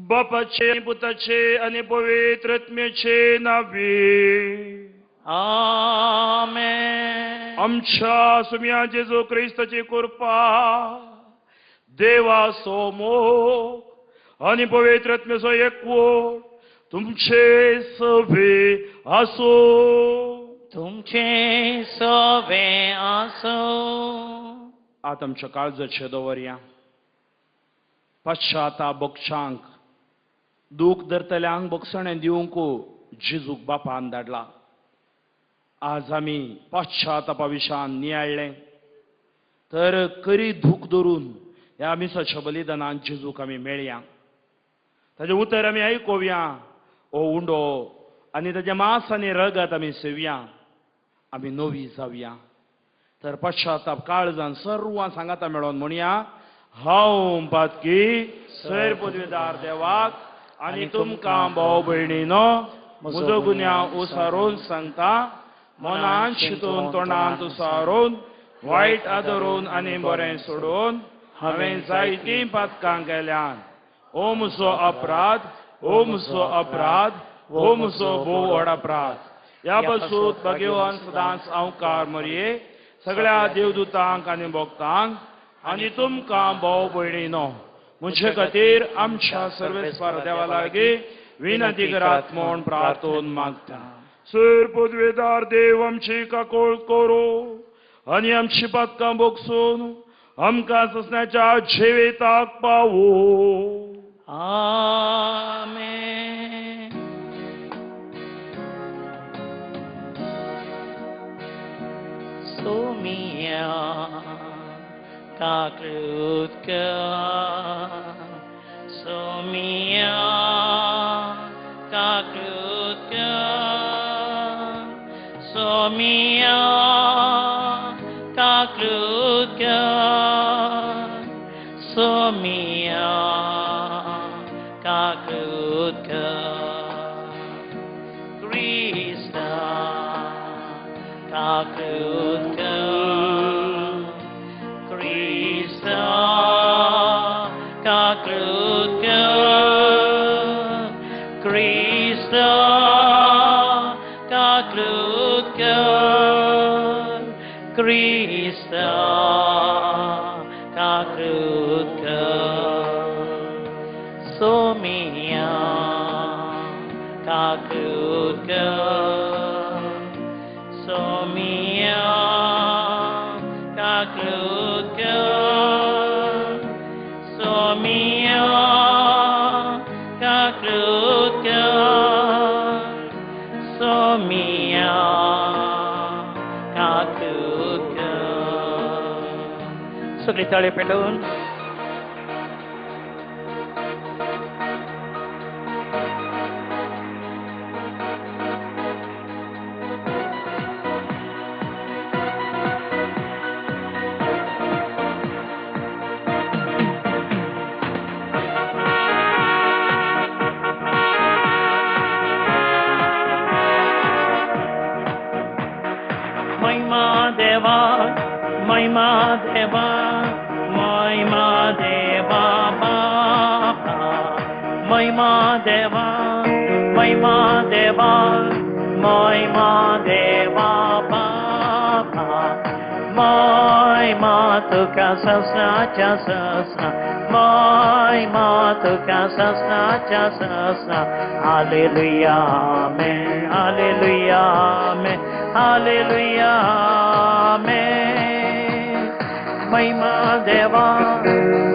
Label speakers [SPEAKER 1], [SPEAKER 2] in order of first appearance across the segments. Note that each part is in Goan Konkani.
[SPEAKER 1] बापाचे पुताचे आनी पवित्र आत्म्याचे नांवी
[SPEAKER 2] आमेन.
[SPEAKER 1] आमच्या सुम्या जेजू क्रिस्ताची कृपा, देवाचो मोग आनी पवित्र आत्म्याचो एकवट तुमचे सवे आसूं.
[SPEAKER 2] तुमचे सवे आसूं.
[SPEAKER 1] आतां आमच्या काळजाचे दवरया. पश्चाताप बक्षांक दूख धरतल्यांक बक्षणें दिवंक जेजूक बापान धाडला. आज आमी पश्चातापा विशयान नियाळ्ळें तर करी दूख धरून ह्या मिसाच्या बलिदानान जेजूक आमी मेळया. ताजें उतर आमी आयकुया, हो उंडो आनी ताजें मांस आनी रगत आमी सेवया, आमी नवी जावया. तर पश्चाताप काळजान सर्वां सांगाता मेळोन म्हणया, हांव पातकी सैर पदवीदार देवाक आनी तुमकां भाव भयणीनो म्हजो गुन्यांव उसारून सांगता. मनान शितून तोंडान उसारून वायट आदरून आनी बरें सोडून हांवें जायतीं पातकां केल्यान. ओ म्हजो अपराध, ओ म्हजो अपराध, ओ म्हजो भोव व्हड अपराध. ह्या पासून भगवान सदांच अंकार मरये सगळ्या देवदूतांक आनी भक्तांक आनी तुमकां भाव भयणीनो म्हजे खातीर आमच्या सर्वेस्पर देवा लागीं विनंती करात म्हूण प्रार्थून मागता. सर पदवेदार देव आमची काकोळ करूं आनी आमची पातकां भोगसून आमकां ससण्याच्या जिविताक पावो.
[SPEAKER 2] आमेन. सोमिया काकृत्य, सोमिया काकृत्य, सोमिया काकृत्य, सोमिया काकृत्य, क्रिस्ता काकृत्य, क्रिस्ता काकृत्य, क्रिस्ता काकृत्य, क्रिस्ता काकृत्य, सोमिया काकृत्य, सोमिया काकृत्य, सोमिया काकृत्य, सोमिया काकृत्य. सगळी ताळी पेटोवन महिमा देवा, महिमा देवा, महिमा देवा बापा, महिमा देवा, महिमा देवा, महिमा देवा बापा, महिमा तुका ससनाच्या ससना, महिमा तुका ससनाच्या ससना. Hallelujah amen, hallelujah amen, hallelujah amen. महिमा देवा,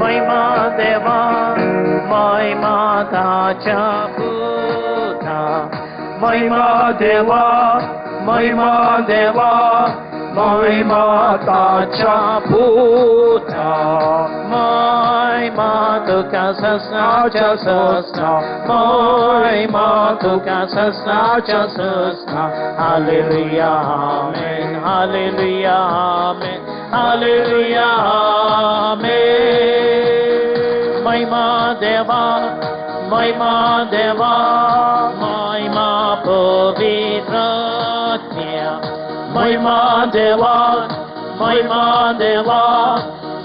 [SPEAKER 2] महिमा देवा, महिमा ताच्या पुता, महिमा देवा, महिमा देवा, महिमा ताच्या पुता, महिमा तुका ससनाच्या ससना, महिमा तुका ससनाच्या ससना. Hallelujah amen, hallelujah amen, hallelujah amen. महिमा देवा, महिमा देवा, महिमा पवित्र आत्म्या, महिमा देवा, महिमा देवा,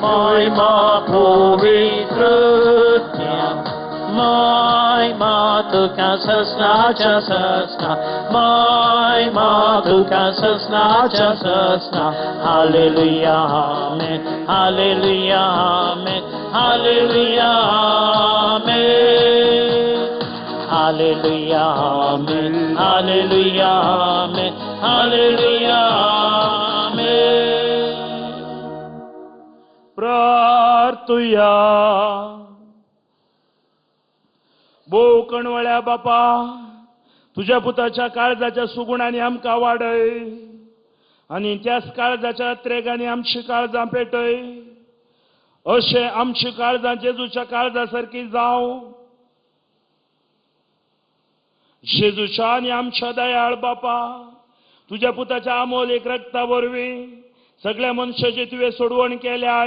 [SPEAKER 2] महिमा पवित्र आत्म्या, महिमा तुका ससनाच्या ससना, महिमा तुका ससनाच्या ससना. Hallelujah amen, hallelujah amen, hallelujah amen. Hallelujah amen, hallelujah amen, hallelujah amen.
[SPEAKER 1] प्रार्थुया. भोव कणवळ्या बापा, तुझ्या पुताच्या काळजाच्या सुगुणांनी आमकां वाडय आनी त्याच काळजाच्या त्रेगांनी आमची काळजां पेटय. अशें आमची काळजां जेजूच्या काळजा सारकी जावं. जेजूच्या आनी आमच्या दयाळ बापा, तुझ्या पुताच्या अमोल एक रक्ता वरवीं सगळ्या मनशाची तुवें सोडवण केल्या.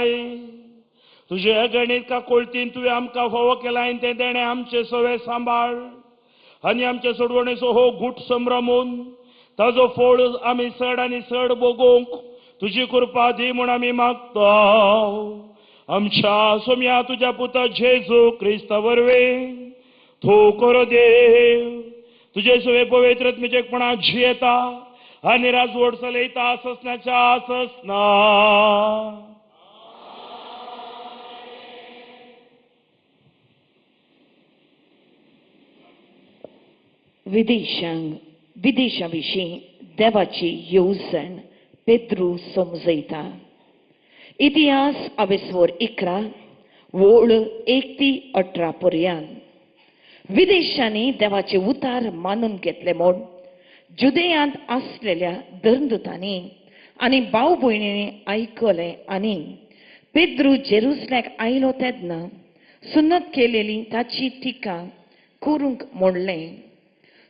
[SPEAKER 1] तुजे अगणीत काकुळतीन तुवें आमकां फावो केलां आनी तें देणें आमचें सवें सांबाळ आनी आमचे सोडवणेचो हो घूट संभ्रमून ताजो फोळ आमी चड आनी चड भोगूंक तुजी कृपा दी म्हूण आमी मागता. आमच्या सोम्या तुज्या पुता जेजू क्रिस्ता वरवीं तूं करो देव तुजे सवे पवित्र आत्म्याचेपणा जियेता आनी राजवट चलयता ससनाच्या ससना.
[SPEAKER 3] विदेशांक विदेशा विशीं देवाची येवजण पेद्रू समजयता. इतिहास अवेस्वर 11 वोळ 1 ते 18 पर्यंत. विदेशांनी देवाचे उतार मानून घेतले म्हूण जुदेयांत आसलेल्या धर्मदूतांनी आनी भाव भयणींनी आयकलें आनी पेद्रू जेरुसलेक आयलो तेन्ना सुन्नत केलेली ताची टिका करूंक म्हणलें,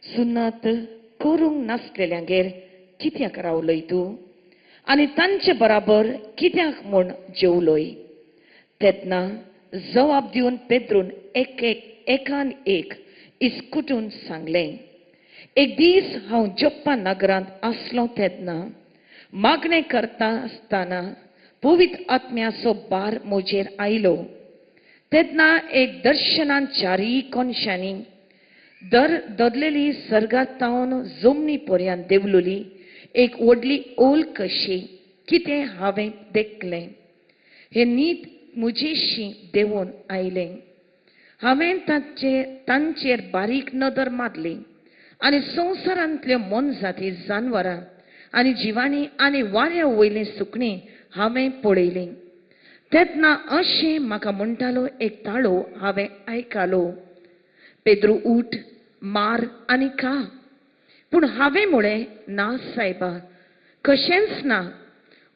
[SPEAKER 3] सुन्नत करूंक नासलेल्यांगेर कित्याक रावलोय तूं आनी तांचे बराबर कित्याक म्हूण जेवलोय? तेन्ना जबाब दिवन पेद्रून एक एकान एक इस्कुटून सांगलें, एक दीस हांव जप्पा नगरांत आसलो तेन्ना मागणें करता आसतना पवित्र आत्म्याचो भार म्हजेर आयलो. तेन्ना एक दर्शनान चारीय कोनशांनी दर धरलेली सर्गातावन जमनी पर्यंत देंवलोली एक व्हडली ओल कशी कितें हांवें देखलें. हें नीत म्हजेशी देंवून आयलें. हांवें तांचेर बारीक नदर मारली आनी संवसारांतल्यो मोनजाती, जानवरां आनी जिवाणीं आनी वाऱ्या वयलीं सुकणीं हांवें पळयलीं. तेन्ना अशें म्हाका म्हणटालो एक ताळो हांवें आयकलो, पेद्रू उठ, मार आनी खा. पूण हांवें म्हळें, ना सायबा, कशेंच ना.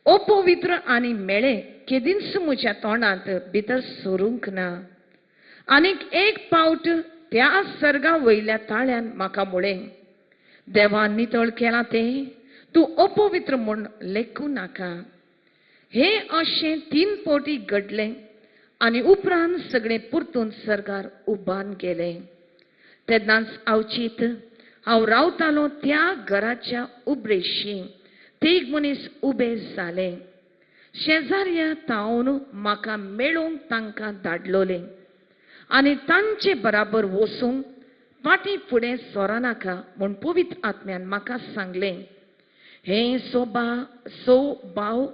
[SPEAKER 3] अपवित्र आनी मेळें केदींच म्हज्या तोंडांत भितर सरूंक ना. आनीक एक पावट त्या सर्गा वयल्या ताळ्यान म्हाका म्हळें, देवान नितळ केलां तें तूं अपवित्र म्हूण लेखूं नाका. हें अशें 3 फावटी घडलें आनी उपरांत सगळें परतून सर्गार उबान गेलें. तेन्नाच अवचीत हांव रावतालो त्या घराच्या उबरेशी तीग मनीस उबे जाले. शेजाऱ्या तावन म्हाका मेळूंक तांकां धाडलोलें आनी तांचे बराबर वचूंक फाटीं फुडें सोरनाका म्हूण पवित्र आत्म्यान म्हाका सांगलें. हे सो भाव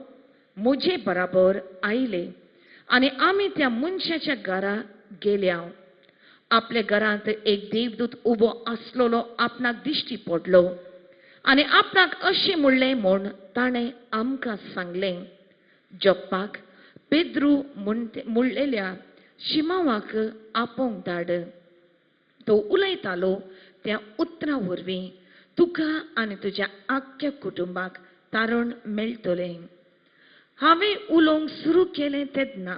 [SPEAKER 3] म्हजे बराबर आयले आनी आमी त्या मनशाच्या घरा गेल्या. आपल्या घरांत एक देवदूत उबो आसलेलो आपणाक दिश्टी पडलो आनी आपणाक अशें म्हणलें म्हूण ताणें आमकां सांगलें, जप्पाक पेद्रू म्हणलेल्या शिमावाक आपोवंक धाड. तो उलयतालो त्या उतरां वरवीं तुका आनी तुज्या आख्ख्या कुटुंबाक तारण मेळटलें. हांवें उलोवंक सुरू केलें तेन्ना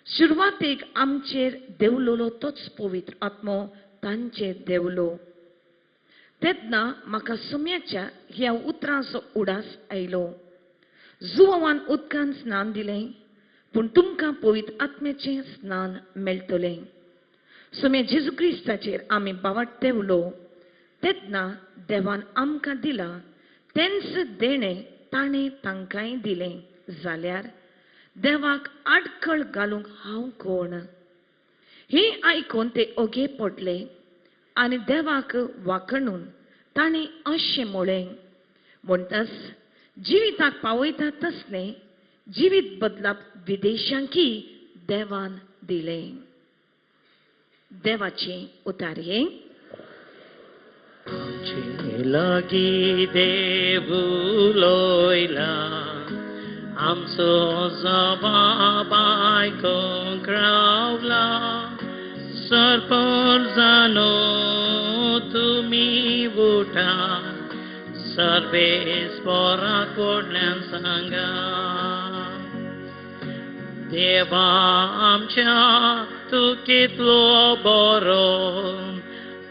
[SPEAKER 3] सुरवातेक आमचेर देंवलोलो तोच पवित्र आत्मो तांचेर देंवलो. तेन्ना म्हाका सुम्याच्या ह्या उतरांचो उडास आयलो, जुवान उदकान स्नान दिलें पूण तुमकां पवित्र आत्म्याचें स्नान मेळटलें. सुम्या जेजू क्रिस्ताचेर आमी बावट देंवलो तेन्ना देवान आमकां दिलां तेंच देणें ताणें तांकांय दिलें जाल्यार देवाक आडखळ घालूंक हांव कोण? हें आयकून ते ओगे पडले आनी देवाक वाखणून ताणें अशें म्हळें, म्हणटच जिविताक पावयता तसलें जिवीत बदलप विदेशांकी देवान दिलें. देवाचें उतारये.
[SPEAKER 2] आमचे लागीं देव उलयला, आमचो जबाब आयकूंक रावला. सरपंचानो तुमी उठा, सर्वेस्परा कडल्यान सांगा. देवा आमच्या तूं कितलो बरो,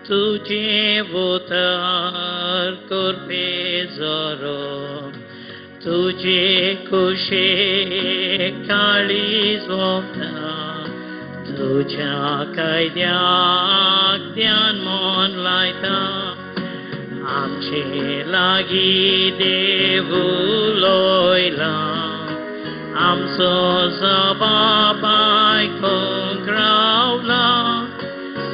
[SPEAKER 2] तुजें उतर करपी जरो, तुजे कुशेक काळीज ओंपता, तुज्या कायद्याक ध्यान मन लायता. आमचे लागीं देव उलयला, आमचो जबाब आयकूंक रावला.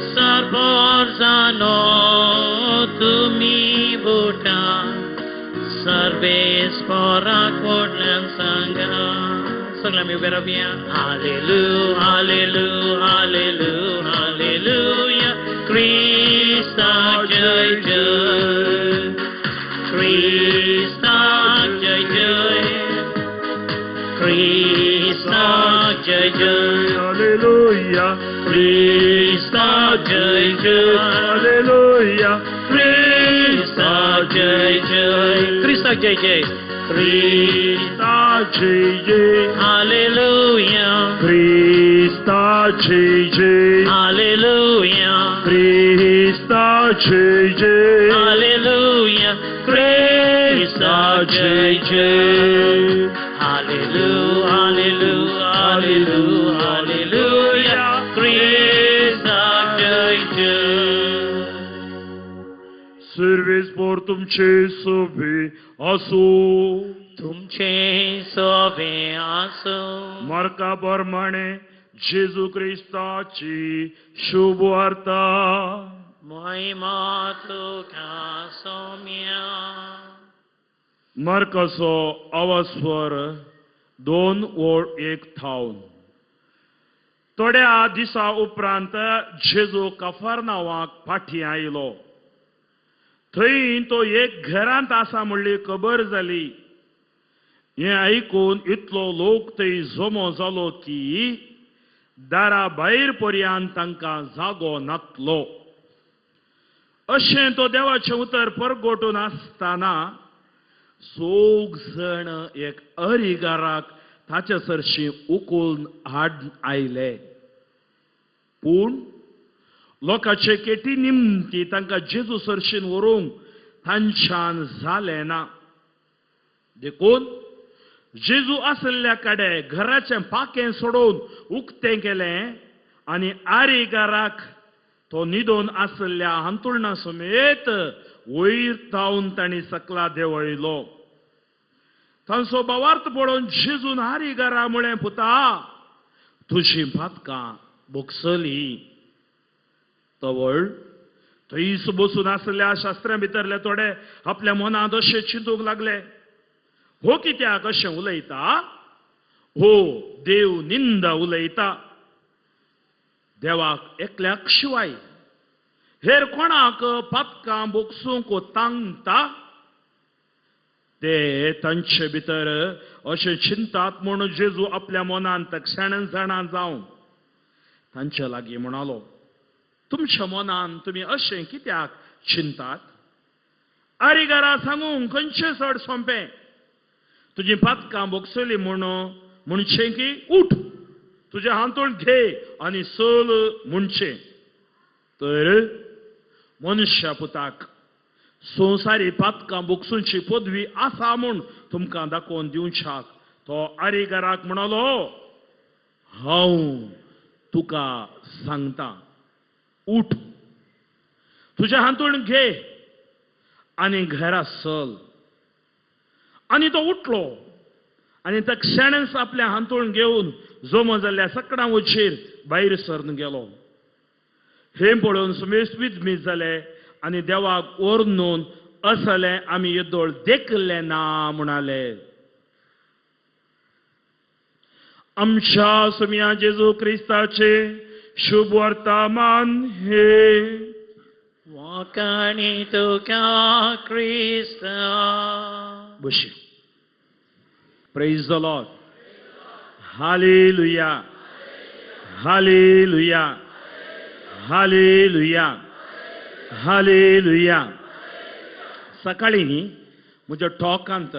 [SPEAKER 2] सरपंचानो तुमी उठा, सर्वेस्परा कडल्यान सांगा. सगळ्या आमी उबे रावया. Hallelujah, hallelujah, hallelujah, hallelujah. क्रिस्ताक जय जय, क्रिस्ताक जय जय, क्रिस्ताक जय जय.
[SPEAKER 1] हालेलुया,
[SPEAKER 2] क्रिस्ताक जय जय,
[SPEAKER 1] हालेलुया,
[SPEAKER 2] क्रिस्ताक जय जय, क्रिस्ताक जय जय,
[SPEAKER 1] क्रिस्ता जय जय,
[SPEAKER 2] हालेलुया,
[SPEAKER 1] क्रिस्ता जय जय,
[SPEAKER 2] हालेलुया,
[SPEAKER 1] क्रिस्ता जय जय,
[SPEAKER 2] हालेलुया, क्रिस्ता जय जय. हालेलुया, हालेलुया, हालेलुया, हालेलुया, क्रिस्ता जय जय.
[SPEAKER 1] सर्वेस्पर तुमचे सोबे आसूं,
[SPEAKER 2] तुमचे सोबे आसूं.
[SPEAKER 1] मार्का प्रमाणे जेजू क्रिस्ताची शुभ वार्ता.
[SPEAKER 2] महिमा तुका सोम्या.
[SPEAKER 1] मार्काचो आवाजस्वर 2:1 थावन. थोड्या दिसा उपरांत जेजू कफरनावाक फाटीं आयलो. थंय तो एक घरांत आसा म्हणली खबर जाली. हें आयकून इतलो लोक थंय जमो जालो की दारा भायर पर्यंत तांकां जागो नातलो. अशें तो देवाचें उतर परगटून आसतना सोग जण एक अरिगाराक ताचे सरशीं उकून हाड आयले. पूण लोकांचे केटी निमती तांकां जेजू सरशीन व्हरूंक तांच्यान जालें ना. देखून जेजू आशिल्ल्या कडेन घराचें पाखें सोडून उक्तें केलें आनी आरिगाराक तो न्हिदोन आशिल्ल्या हांतुळणा समेत वयर तावन तांणी सकला देंवयलो. तांचो भावार्थ पळोवन जेजून आरिगारा म्हळें, पुता, तुजीं पातकां भोगसलीं. तवळ थंयच बसून आशिल्ल्या शास्त्रा भितरले थोडे आपल्या मनांत अशें चिंतूंक लागले, हो कित्याक अशें उलयता, हो देव निंदा उलयता. देवाक एकल्याक शिवाय हेर कोणाक पातकां भोगसूंक तांगता. ते तांचे भितर अशें चिंतात म्हूण जेजू आपल्या मनांत क्षण जाणा जावन तांचे लागीं म्हणालो, तुमच्या मनान तुमी अशें कित्याक चिंतात? आरिगारा सांगूंक खंयचें चड सोंपें, तुजी पातकां भोगसली म्हूण म्हणचें की उठ तुजें हांतूण घे आनी चल म्हणचें. तर मनशा पुताक संवसारी पातकां भोगसूंची पदवी आसा म्हूण तुमकां दाखोवन दिवच्याक तो आरिगाराक म्हणालो, हांव तुका सांगता, उठ तुजें हांतूण घे आनी घरा चल. आनी तो उठलो आनी त्या क्षणच आपल्या हांतूण घेवन जमो जाल्ल्या सकडां वचीर भायर सरून गेलो. हें पळोवन सुमेश विजमीत जाले आनी देवाक ओर्नून असलें आमी येदोळ देखलें ना म्हणाले. आमच्या सुम्या जेजू क्रिस्ताचे शुभ वर्तमान हे.
[SPEAKER 2] वाकाणी तुका क्रिस्ता.
[SPEAKER 1] बशी. Praise the Lord. Hallelujah, hallelujah, hallelujah, hallelujah. सकाळीं म्हज्या टॉकांत,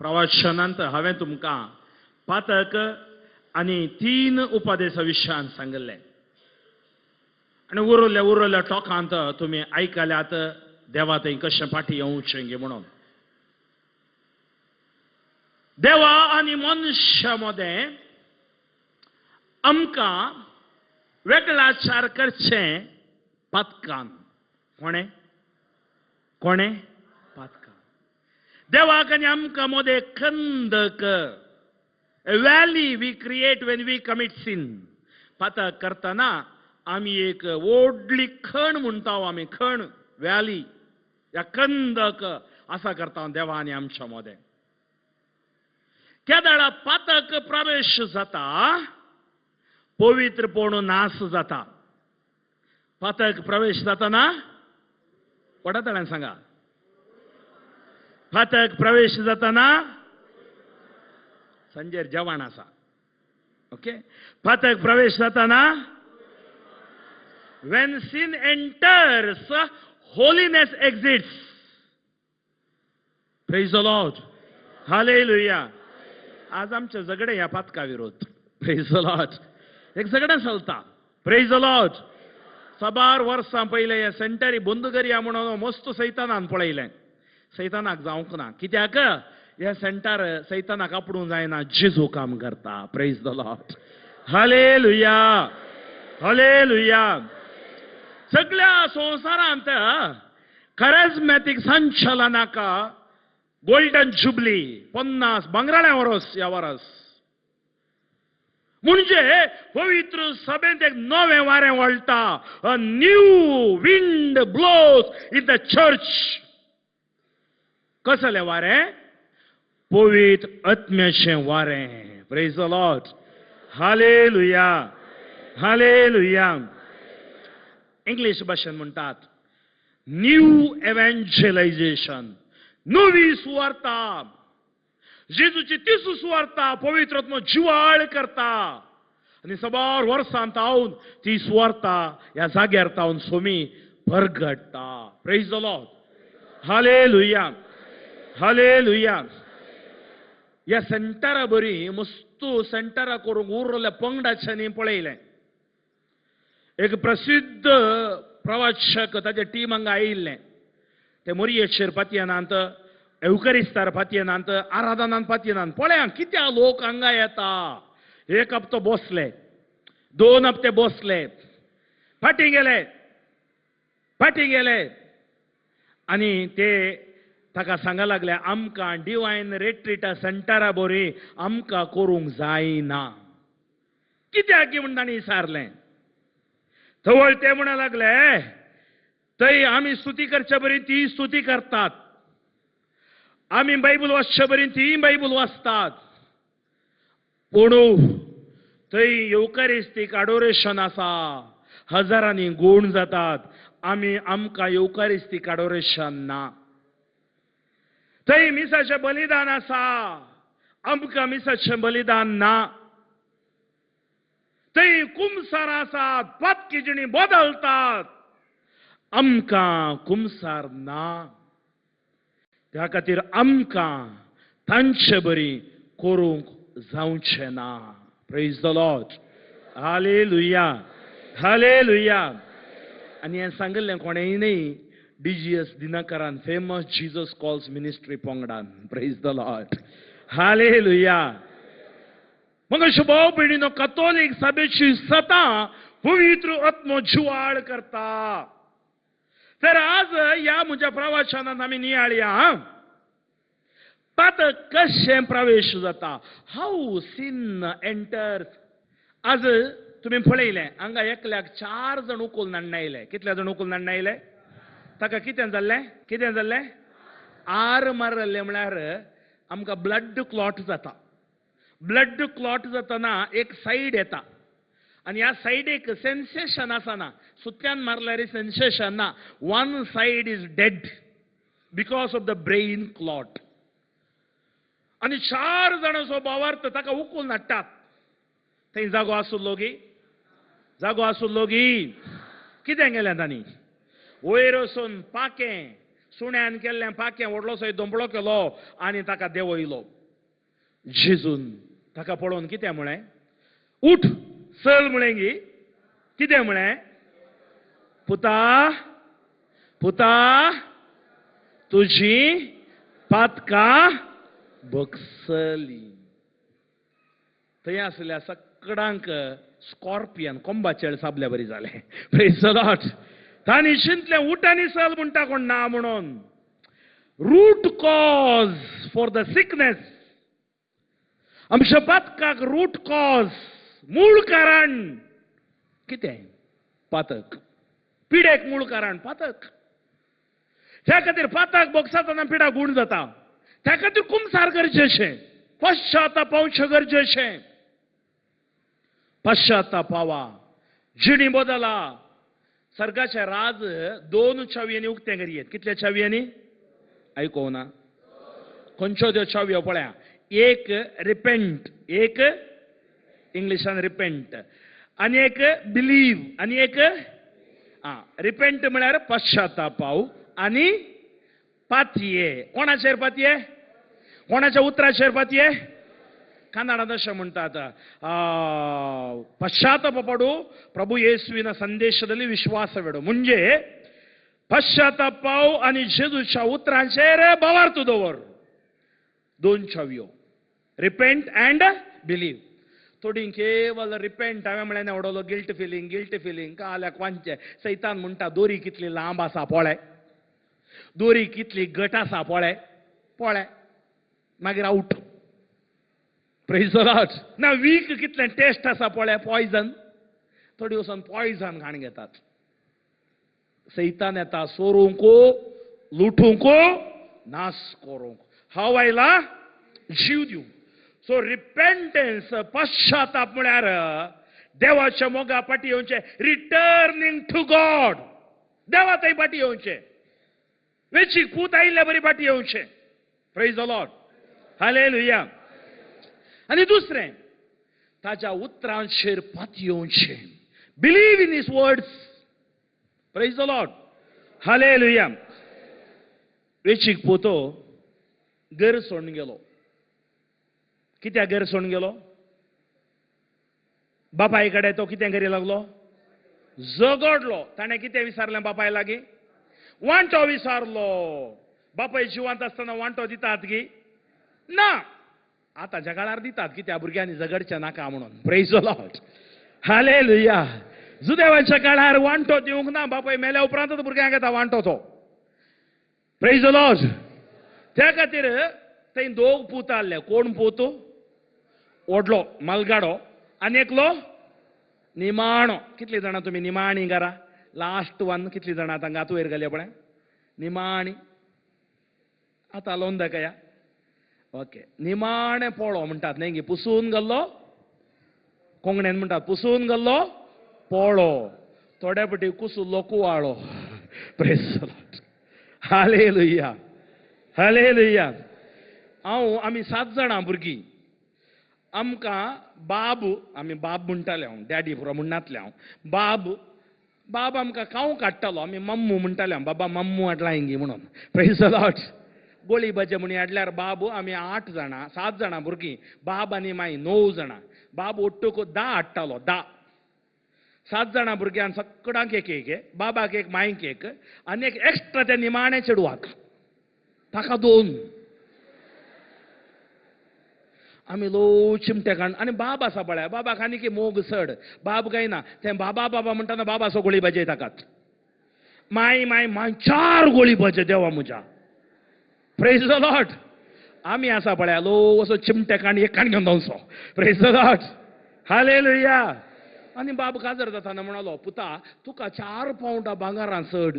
[SPEAKER 1] प्रवाचनांत हांवें तुमकां पातक आनी 3 उपदेसा विशयान सांगिल्लें आनी उरल्या उरल्या टॉकांत तुमी आयकल्यात देवा थंय कशें फाटीं येवचें गे म्हणून. देवा आनी मनशा मदें आमकां वेगळाचार करचें पातकान. कोणें? कोणें? पातकान. देवाक आनी आमकां मदें खंदक, a valley we create when we commit sin. पातक करतना आमी एक व्हडली खण म्हणटा, आमी खण, व्हॅली या कंदक असा करता देवा आनी आमच्या मदें. केदाळा पातक प्रवेश जाता, पवित्रपण नाश जाता. पातक प्रवेश जाता ना, वडाताळ्यान सांगा, पातक प्रवेश जाता ना, संजेर जेवण आसा. ओके, पातक प्रवेश जाता ना. When sin enters, holiness exits. Praise the Lord. Hallelujah. आज आमचे झगडे ह्या पातका विरोध. Praise the Lord. एक झगडें चलता. Praise the Lord. साबार वर्सां पयलें हे सेंटरी बंद करया म्हणून मस्त सैतानान पळयलें. सैतानाक जावंक ना. कित्याक हे सेंटर सैतानाक आपडूंक जायना, जेजू काम करता. Praise the Lord. Hallelujah, hallelujah. सगळ्या संवसारांत कॅरिज्मॅटीक संचलनाक गोल्डन जुबली 50 भांगराळ्या वरस ह्या वरस म्हणजे पवित्र सभेंत एक नवें वारें वळटा. A new wind blows in the church. कसलें वारें? पवित्र आत्म्याचें वारें. Praise the Lord. Hallelujah, hallelujah. English भाशेन म्हणटात न्यू एव्हेंजलायझेशन, नवी सुवार्ता. जेजूची तीच सुवार्ता पवित्र आत्मो जिवाळ करता आनी साबार वर्सां तावन ती सुवार्ता ह्या जाग्यार तावन Somi परगडटा. Praise the Lord. Hallelujah, hallelujah. ह्या सेंटरा बरी मस्तू सेंटरा करूंक उरल्या पंगडाच्यांनी पळयलें. एक प्रसिद्ध प्रवाचक ताचे टीम हांगा आयिल्लें. ते मोरयेचेर पातयेनात, एवकरिस्तार पातयेनात, आराधनान पातयेनात. पळया कित्या लोक हांगा येता. एक हप्तो बसले, 2 हप्ते बसले, फाटीं गेले, फाटीं गेले आनी ते ताका सांगा लागले, आमकां डिवायन रेट्रिटा सेंटरा बरी आमकां करूंक जायना. कित्याक म्हूण तांणी विचारलें. थवळ ते म्हणा लागले, थंय आमी स्तुती करचे बरी ती स्तुती करतात, आमी बायबल वाचचे बरी ती बायबल वाचतात, पूण थंय येवकारिस्तीक अडोरेशन आसा, हजारांनी गूण जातात, आमी आमकां येवकारिस्तीक अडोरेशन ना. थंय मिसाचें बलिदान आसा, आमकां मिसाचें बलिदान ना. थंय कुमसार आसात, पातकी जिणी बदलतात, आमकां कुमसार ना. त्या खातीर आमकां तांचे बरी करूंक जावचें ना. Praise the Lord. Hallelujah, hallelujah. आनी हें सांगिल्लें कोणेंय न्ही, DGS दिनाकरान, फेमस जीजस कॉल्स ministry पंगडान. Praise the Lord. Hallelujah. मग भाव भयणीनो, कतोलीक सभेची सतां पवित्र आत्मो जिवाळ करता. तर आज ह्या म्हज्या प्रवाचनांत आमी नियाळया पातक कशें प्रवेश जाता, हाऊ सिन एंटर्स. आज तुमी पळयलें हांगा एकल्याक 4 जण उखलून हाडून आयले. कितले जण उखलून हाडून आयले? ताका कितें जाल्लें? कितें जाल्लें? आर मारलें म्हळ्यार आमकां ब्लड क्लॉट जाता. ब्लड क्लॉट जातना एक सायड येता आनी ह्या सायडीक सेन्सेशन आसना. सुत्यान मारल्यार सेन्सेशन ना. One side is dead because of the brain clot. आनी 4 जाणांचो भावार्थ ताका उखलून हाडटात. थंय जागो आसुल्लो गी? जागो आसुल्लो गी? कितें केलें तांणी? वयर वचून पाकें, सुण्यान केल्लें पाकें व्हडलोसो दोंबळो केलो आनी ताका देंवयलो. जेजून ताका पळोवन कितें म्हळें? उठ चल म्हळें गी. कितें म्हळें? पुता पुता तुजी पातकां बगसली. थंय आसल्या सगळ्यांक स्कॉर्पियन कोंबाचेळ साबल्या बरी जालें. Praise the Lord. तांणी चिंतलें उठ आनी चल म्हणटा कोण ना म्हणून. Root cause for the sickness. आमच्या पातकाक रूट कॉज, मूळ कारण कितें? पातक. पिडेक मूळ कारण पातक. त्या खातीर पातक बोगसातना पिडा गूण जाता. त्या खातीर कुमसार गरजेचें, पश्चाताप पावचें गरजेचें. पश्चातापावा, जिणी बदला. सर्गाचे राज 2 चावयांनी उक्तें करयेत. कितल्या चावयांनी? आयको ना? खंयच्यो त्यो चावयो पळया. एक रिपेंट, एक इंग्लिशान रिपेंट, आनी एक बिलीव, आनी एक रिपेंट म्हळ्यार पश्चातापाव आनी पातये. कोणाचेर पातये? कोणाच्या उतराचेर पातये? कन्नडांत अशें म्हणटात, ಪಶ್ಚಾತ್ತಾಪ ಪಡು, ಪ್ರಭು ಯೇಸುವಿನ ಸಂದೇಶದಲ್ಲಿ ವಿಶ್ವಾಸವಿಡು. म्हणजे पश्चातापाव आनी जेजूच्या उतरांचेर भावार्थ दवर. 2 चावयो, रिपेंट अँड बिलीव. थोडी केवल रिपेंट हांवें म्हळें व्हडलो गिल्ट फिलींग, गिल्ट फिलींग काल्याक वांचें. सैतान म्हणटा दोरी कितली लांब आसा पळय, दोरी कितली घट आसा पळय, पळय, मागीर आवट. Praise the Lord. ना वीक कितलें टेस्ट आसा पळय, पॉयजन. थोडी वचून पॉयजन खाण घेतात. सैतान येता सोरूंक, लुटूंक, नाश करूंक. हांव आयला जीव दिवंक. सो रिपेंटन्स, पश्चाताप म्हळ्यार देवाच्या मोगा फाटी येवचें, रिटर्निंग टू गॉड. देवा थंय फाटी येवचें, वेचीक पूत आयिल्ले बरी फाटी येवचें. Praise the Lord. Hallelujah. आनी दुसरें, ताच्या उतरांचेर पातयेवचें. Believe in his words. Praise the Lord. Hallelujah. वेचीक पोतो घर सोडून गेलो. कित्याक घर सोडून गेलो? बापाय कडेन तो कितें करी लागलो? झगडलो. ताणें कितें विचारलें बापाय लागीं? वांटो विचारलो. बापाय जिवंत आसतना वांटो दितात की ना? आतांच्या काळार दितात कित्याक भुरग्यांनी झगडचें नाका म्हणून. Praise the Lord. Hallelujah. जुदेवाच्या काळार वांटो दिवंक ना. बापाय मेल्या उपरांतच भुरग्यांक येता वांटो तो. Praise the Lord. त्या खातीर थंय 2 पूत आहले. कोण पूत? व्हडलो मालगाडो आनी एकलो निमाणो. कितलीं जाणां तुमी निमाणी घरा? लास्ट वन कितलीं जाणां आतां हात वयर घालया पळय. निमाणी आतां लोन दाखया. ओके. निमाणे पोळो म्हणटात न्ही गी, पुसून घाल्लो. कोंकणीन म्हणटात पुसून घाल्लो पोळो, थोड्या पटी कुसुल्लो कुवाळो. Praise the Lord. Hallelujah. Hallelujah. हांव आमी 7 जाणां भुरगीं. आमकां बाब, आमी बाब म्हणटाले, हांव डॅडी पुरो म्हणनातलें हांव. बाब बाब आमकां कांव काडटालो. आमी मम्मू म्हणटाले, हांव बाबा मम्मू हाडला हिंगी म्हणून. Praise the Lord. गोळी भजे म्हणी हाडल्यार बाबू, आमी 8 जाणां, 7 जाणां भुरगीं, बाब आनी माई 9 जाणां. बाब ओट्टूक 10 हाडटालो, 10. 7 जाणां भुरग्यांक सगळ्यांक एक एक, बाबाक एक, माईक एक, आनी एक एक्स्ट्रा त्या निमाण्या चेडवाक, ताका 2. आमी लो चिमटे काण. आनी बाब आसा पळय, बाबाक आनी की मोग चड. बाब काय ना तें बाबा बाबा म्हणटाना बाबा गोळी भाजी ताकात. माई माई माय 4 गोळी भाजी देवा म्हज्या. Praise the Lord. आमी आसा पळय लो असो चिमटे काण एक काण घेवन धांवचो. Praise the Lord. Hallelujah. आनी बाब काजर जाताना म्हणालो, पुता तुका 4 पावंडां भांगरां चड,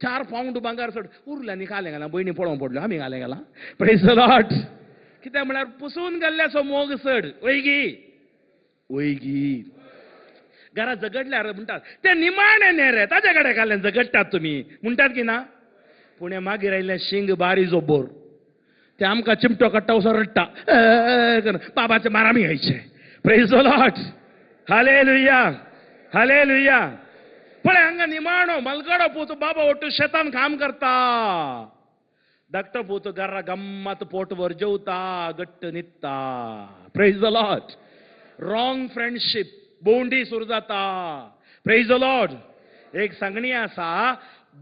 [SPEAKER 1] 4 पावंड भांगर चड उरलें आनी कालें घालां. भयणी पळोवंक पडल्यो, आमी घालें घालां. Praise the Lord. कित्याक म्हळ्यार पुसून गेल्ल्याचो मोग चड. वयगी वयगी घरा झगडल्यार म्हणटात ते निमाणें न्ही रे, ताजे कडेन घालें झगडटात तुमी म्हणटात की ना. पूण मागीर आयलें शिंग बारी जोबोर, ते आमकां चिमटो काडटा वचो रडटा, बाबाचे मारामी घायचे. Praise the Lord, hallelujah, hallelujah. पळय हांगा निमाणो मलगडो पूत बाबा वट्टू शेतान काम करता, धाकटो पूत घरा गम्मत पोटभर जेवता, घट्ट न्हिदता. Praise the Lord. Wrong friendship, भोंवडी सुरू जाता. Praise the Lord. एक सांगणी आसा,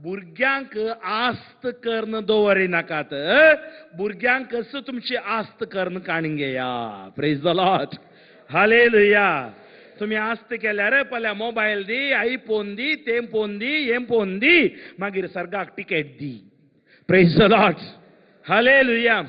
[SPEAKER 1] भुरग्यांक आस्त करून दवरिनाकात, भुरग्यांक तुमची आस्त करून काणी घेया. Praise the Lord, hallelujah. तुमी आस्त केल्यार पल्या मोबायल दी, आयफोन दी, तें फोन दी, हें फोन दी, मागीर सर्गाक ticket the. Praise the Lord, hallelujah.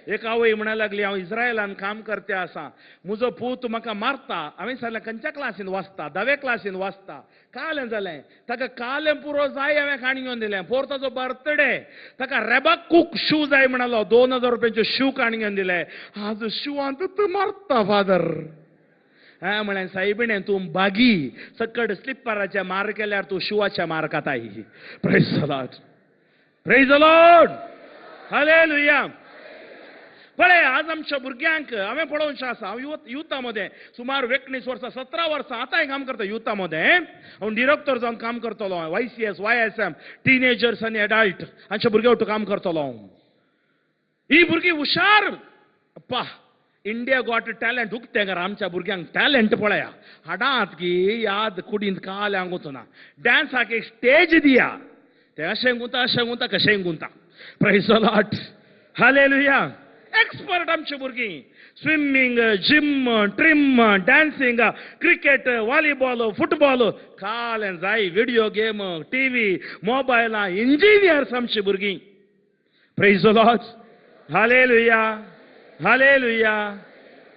[SPEAKER 1] एक आवय म्हणा लागली, हांव इस्रायलान काम करते आसा, म्हजो पूत म्हाका मारता. हांवें सांगलें खंयच्या क्लासीन वाचता? 10वे क्लासीन वाचता. कालें जालें ताका, कालें पुरो जाय हांवें काणी घेवन दिलें. पोर ताजो बर्थडे, ताका रेबाक कूक शू जाय म्हणालो, 2000 रुपयांचे शू काणी घेवन दिले. आज शुवांत तूं मारता फादर. हांवें म्हळें सायबिणें तूं बागी, सकट स्लिपराचे मार केल्यार तूं शुवाचे मार खाताय. Praise the Lord, praise the Lord, hallelujah. पळय आज आमच्या भुरग्यांक हांवें पळोवचें आसा. हांव युथा मदें सुमार 19 वर्सां 17 वर्सां आतांय काम करता. युथा मदें हांव डिरेक्टर जावन काम करतलो. YCS, YSM, teenagers आनी एडल्ट हांच्या भुरग्यां वटून काम करतलो हांव. ही भुरगीं हुशार. अप्पा, इंडिया गॉट टॅलंट. उक्तें कर आमच्या भुरग्यांक टॅलंट पळया. हाडांत की याद कुडींत काल्यांक वचना. डांसाक एक स्टेज दिया, ते अशें गुंता, अशें गुंता, कशेंय गुंता. Praise the Lord, hallelujah. Expert आमची भुरगीं. Swimming, gym, trim, dancing, cricket, volleyball, football, कालें जाय, व्हिडियो गेम, टीव्ही, मोबायलां, इंजिनियर्स आमची भुरगीं. Praise the Lord, hallelujah, hallelujah.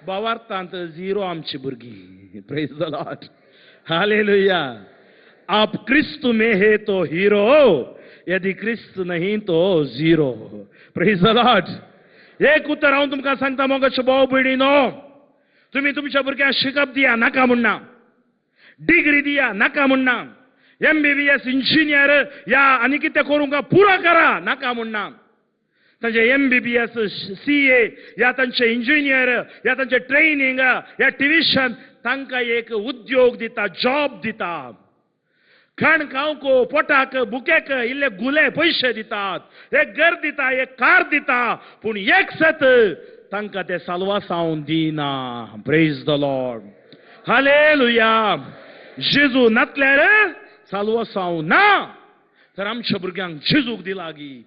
[SPEAKER 1] भावार्थांत झिरो आमची भुरगीं. Praise the Lord, hallelujah. आप क्रिस्तु में है तो हीरो, यदि क्रिस्त नहीं तो झिरो. Praise the Lord. एक उतर हांव तुमकां सांगता मोगाचे भाव भयणीनो, तुमी तुमच्या भुरग्यांक शिकप दिया नाका म्हणना, डिग्री दिया नाका म्हणना, MBBS engineer या आनी कितें करूंक पुरो करा नाका म्हणना. तांचे MBBS, CA या तांचे इंजिनियर या तांचे ट्रेनिंग या ट्युशन तांकां एक उद्योग दिता, जॉब दिता. खाण खावंक, पोटाक, बुकेक इल्ले गुले पयशे दितात, एक घर दिता, एक कार दिता, पूण एक सत तांकां ते साल्वासांव दिना. Praise the Lord, hallelujah. जेजू नातल्यार साल्वासांव ना, तर आमच्या भुरग्यांक जेजूक दिला गी.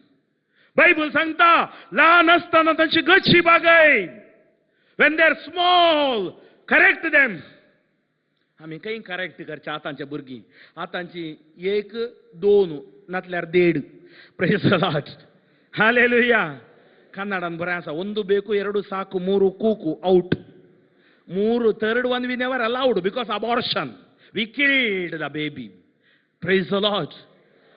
[SPEAKER 1] बायबल सांगता ल्हान आसतना तांची गची बागय. When they are small correct them. आमी खंय करेक्ट करचे आतांच्या भुरगीं? आतांची 1, 2 नातल्यार 1.5. Praise the Lord, hallelujah. कन्नडान बरें आसा, 1 ಬೇಕು 2 ಸಾಕು 3 Kuku out. 3 third one we never allowed because abortion, we killed the baby. Praise the Lord.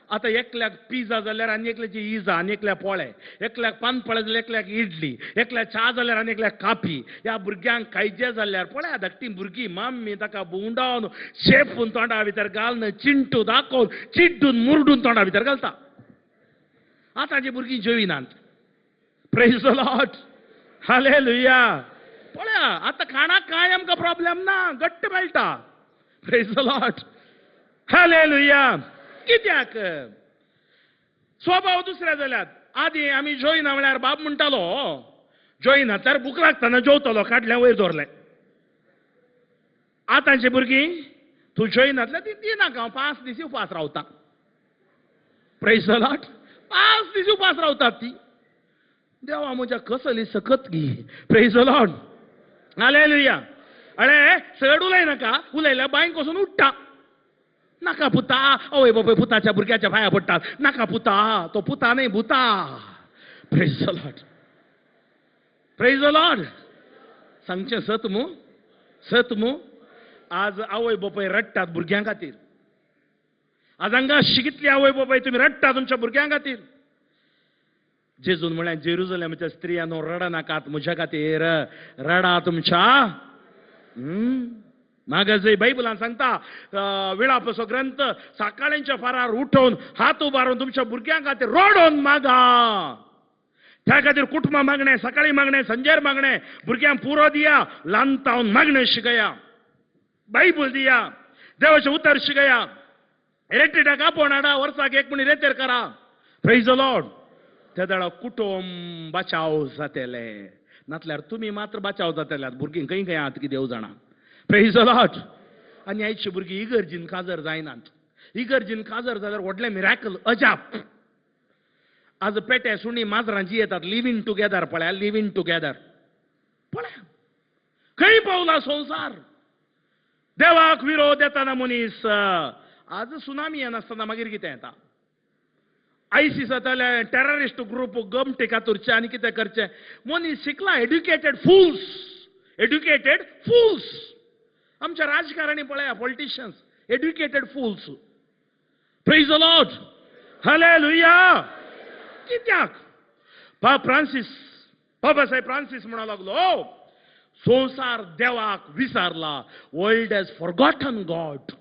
[SPEAKER 1] आतां एकल्याक पिझ्झा जाल्यार आनी एकल्याची इजा, आनी एकल्याक पोळे, एकल्याक पानपोळे जाल्यार एकल्याक इडली, एकल्याक च्या जाल्यार आनी एकल्याक काफी. ह्या भुरग्यांक खायचें जाल्यार पळया धाकटी भुरगीं मम्मी ताका भोंवडावन शेपून तोंडा भितर घालून चिंटू दाखोवन चिड्डून मुरडून तोंडा भितर घालता. आतांची भुरगीं जेविनात. Praise the Lord, hallelujah. पळया आतां खाणाक कांय आमकां प्रॉब्लेम ना, घट्ट मेळटा. Praise the Lord, hallelujah. कित्याक स्वभाव दुसऱ्या जाल्यात. आदी आमी जोयना म्हळ्यार बाब म्हणटालो, जोयना तर भूक लागतना जेवतलो, काडलें वयर दवरलें. आतांची भुरगीं तूं जोयनातल्या ती दिनाका, हांव 5 दीस उपास रावता. Praise the Lord, 5 दीस उपास रावतात ती. देवा म्हज्या कसली सकत गी. Praise the Lord, hallelujah. अरे चड उलयनाका, उलयल्यार बांयक वचून उठ्ठा. नाका पुता, अवय बाबय पुताच्या भुरग्याच्या पांया पडटात. नाका पुता, तो पुता न्हय भुता. Praise the Lord, praise the Lord. सांगचें सत मू, सत मू. आज आवय बापाय रडटात भुरग्यां खातीर. आज हांगा शिकितली आवय बापाय तुमी रडटा तुमच्या भुरग्यां खातीर. जेजून म्हळ्यार जेरुजलेमाच्या स्त्रियांनो रडनाकात म्हज्या खातीर, रडा तुमच्या. मागीर बायबलान सांगता विळापसो ग्रंथ, सकाळींच्या फारार उठोवन हात उबारून तुमच्या भुरग्यां खातीर रडोन मागा. त्या खातीर कुटुंबा मागणें, सकाळी मागणें, संजेर मागणें, भुरग्यांक पुरो दिया, ल्हानतावन मागणें शिकया, बायबल दिया, देवाचें उतर शिकया. रेटिटाक आपोवन हाडा, वर्साक एक म्हणी रेतेर करा. Praise the Lord. त्या वेळार कुटुंब बचाव जातलें, नातल्यार तुमी मात्र बचाव जातले, भुरगीं खंय खंय आहात की देव जाणा. Praise the Lord. आनी आयची भुरगीं इगर्जीन काजर जायनात. इगर्जीन काजर जाल्यार व्हडलें मिराकल, अजाप. आज पेटे सुणी माजरां जी येतात लिव्ह इन टुगेदर, पळया लिव्ह इन टुगेदर पळया खंय पावला संवसार. देवाक विरोध येताना मनीस. आज सुनामी येनासतना मागीर कितें येता? आयसीस जाताले, टेररिस्ट ग्रुप गमटे कातुरचे आनी कितें करचें. मनीस शिकला, एड्युकेटेड फुल्स, एड्युकेटेड फुल्स. आमच्या राजकारणी पळया, politicians educated fools. Praise the Lord, hallelujah. कित्याक फ्रांसीस, बाबासाहेब फ्रांसीस म्हणा लागलो, संवसार देवाक विसारला. वर्ल्ड हॅज फॉरगॉटन गॉड,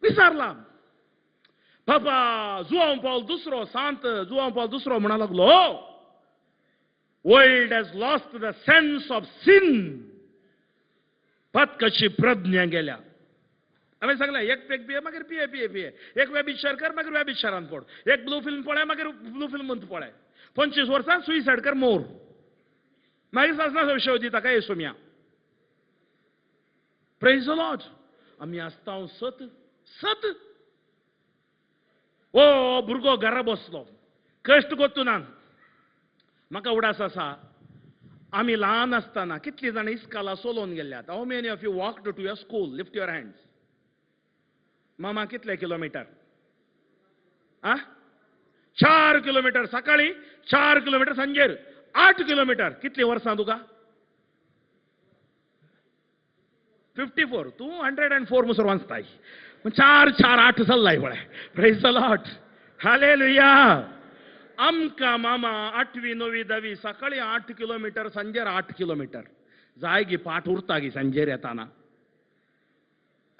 [SPEAKER 1] विसारला. बाबा जुआंव पावल दुसरो, सांत जुआंव पावल दुसरो म्हणा लागलो, world has lost the sense of sin. पातकाची प्रज्ञा गेल्या. हांवें सांगलें, एक पेग पिये मागीर पिये पिये पिये, एक व्यभिचार कर मागीर व्यभिचारान पड, एक ब्लू फिल्म पळय मागीर ब्लू फिल्म पळय, 25 वर्सां सुसायड कर मोर, मागीर सासना विशय दिता काय येसुमिया. Praise the Lord. आमी आसता सत सत. ओ भुरगो घरा बसलो, कश्ट कोत्तू ना. म्हाका उडास आसा, आमी ल्हान आसतना कितलीं जाणां इस्काला सोलोवन गेल्यात. How many of you walk to your school? Lift your hands. मामा कितले किलोमिटर? आ 4 किलोमिटर सकाळी, 4 किलोमिटर सांजेर, 8 किलोमिटर. कितली वर्सां तुका? 54. तूं 104 मुसर वाचताय. 4 4 8 चल्लाय पळय. Praise the Lord, hallelujah. आमकां मामा 8वी 9वी 10वी सकाळी 8 किलोमिटर, सांजेर 8 किलोमिटर. जाय गी पाठ उरता गी सांजेर येताना.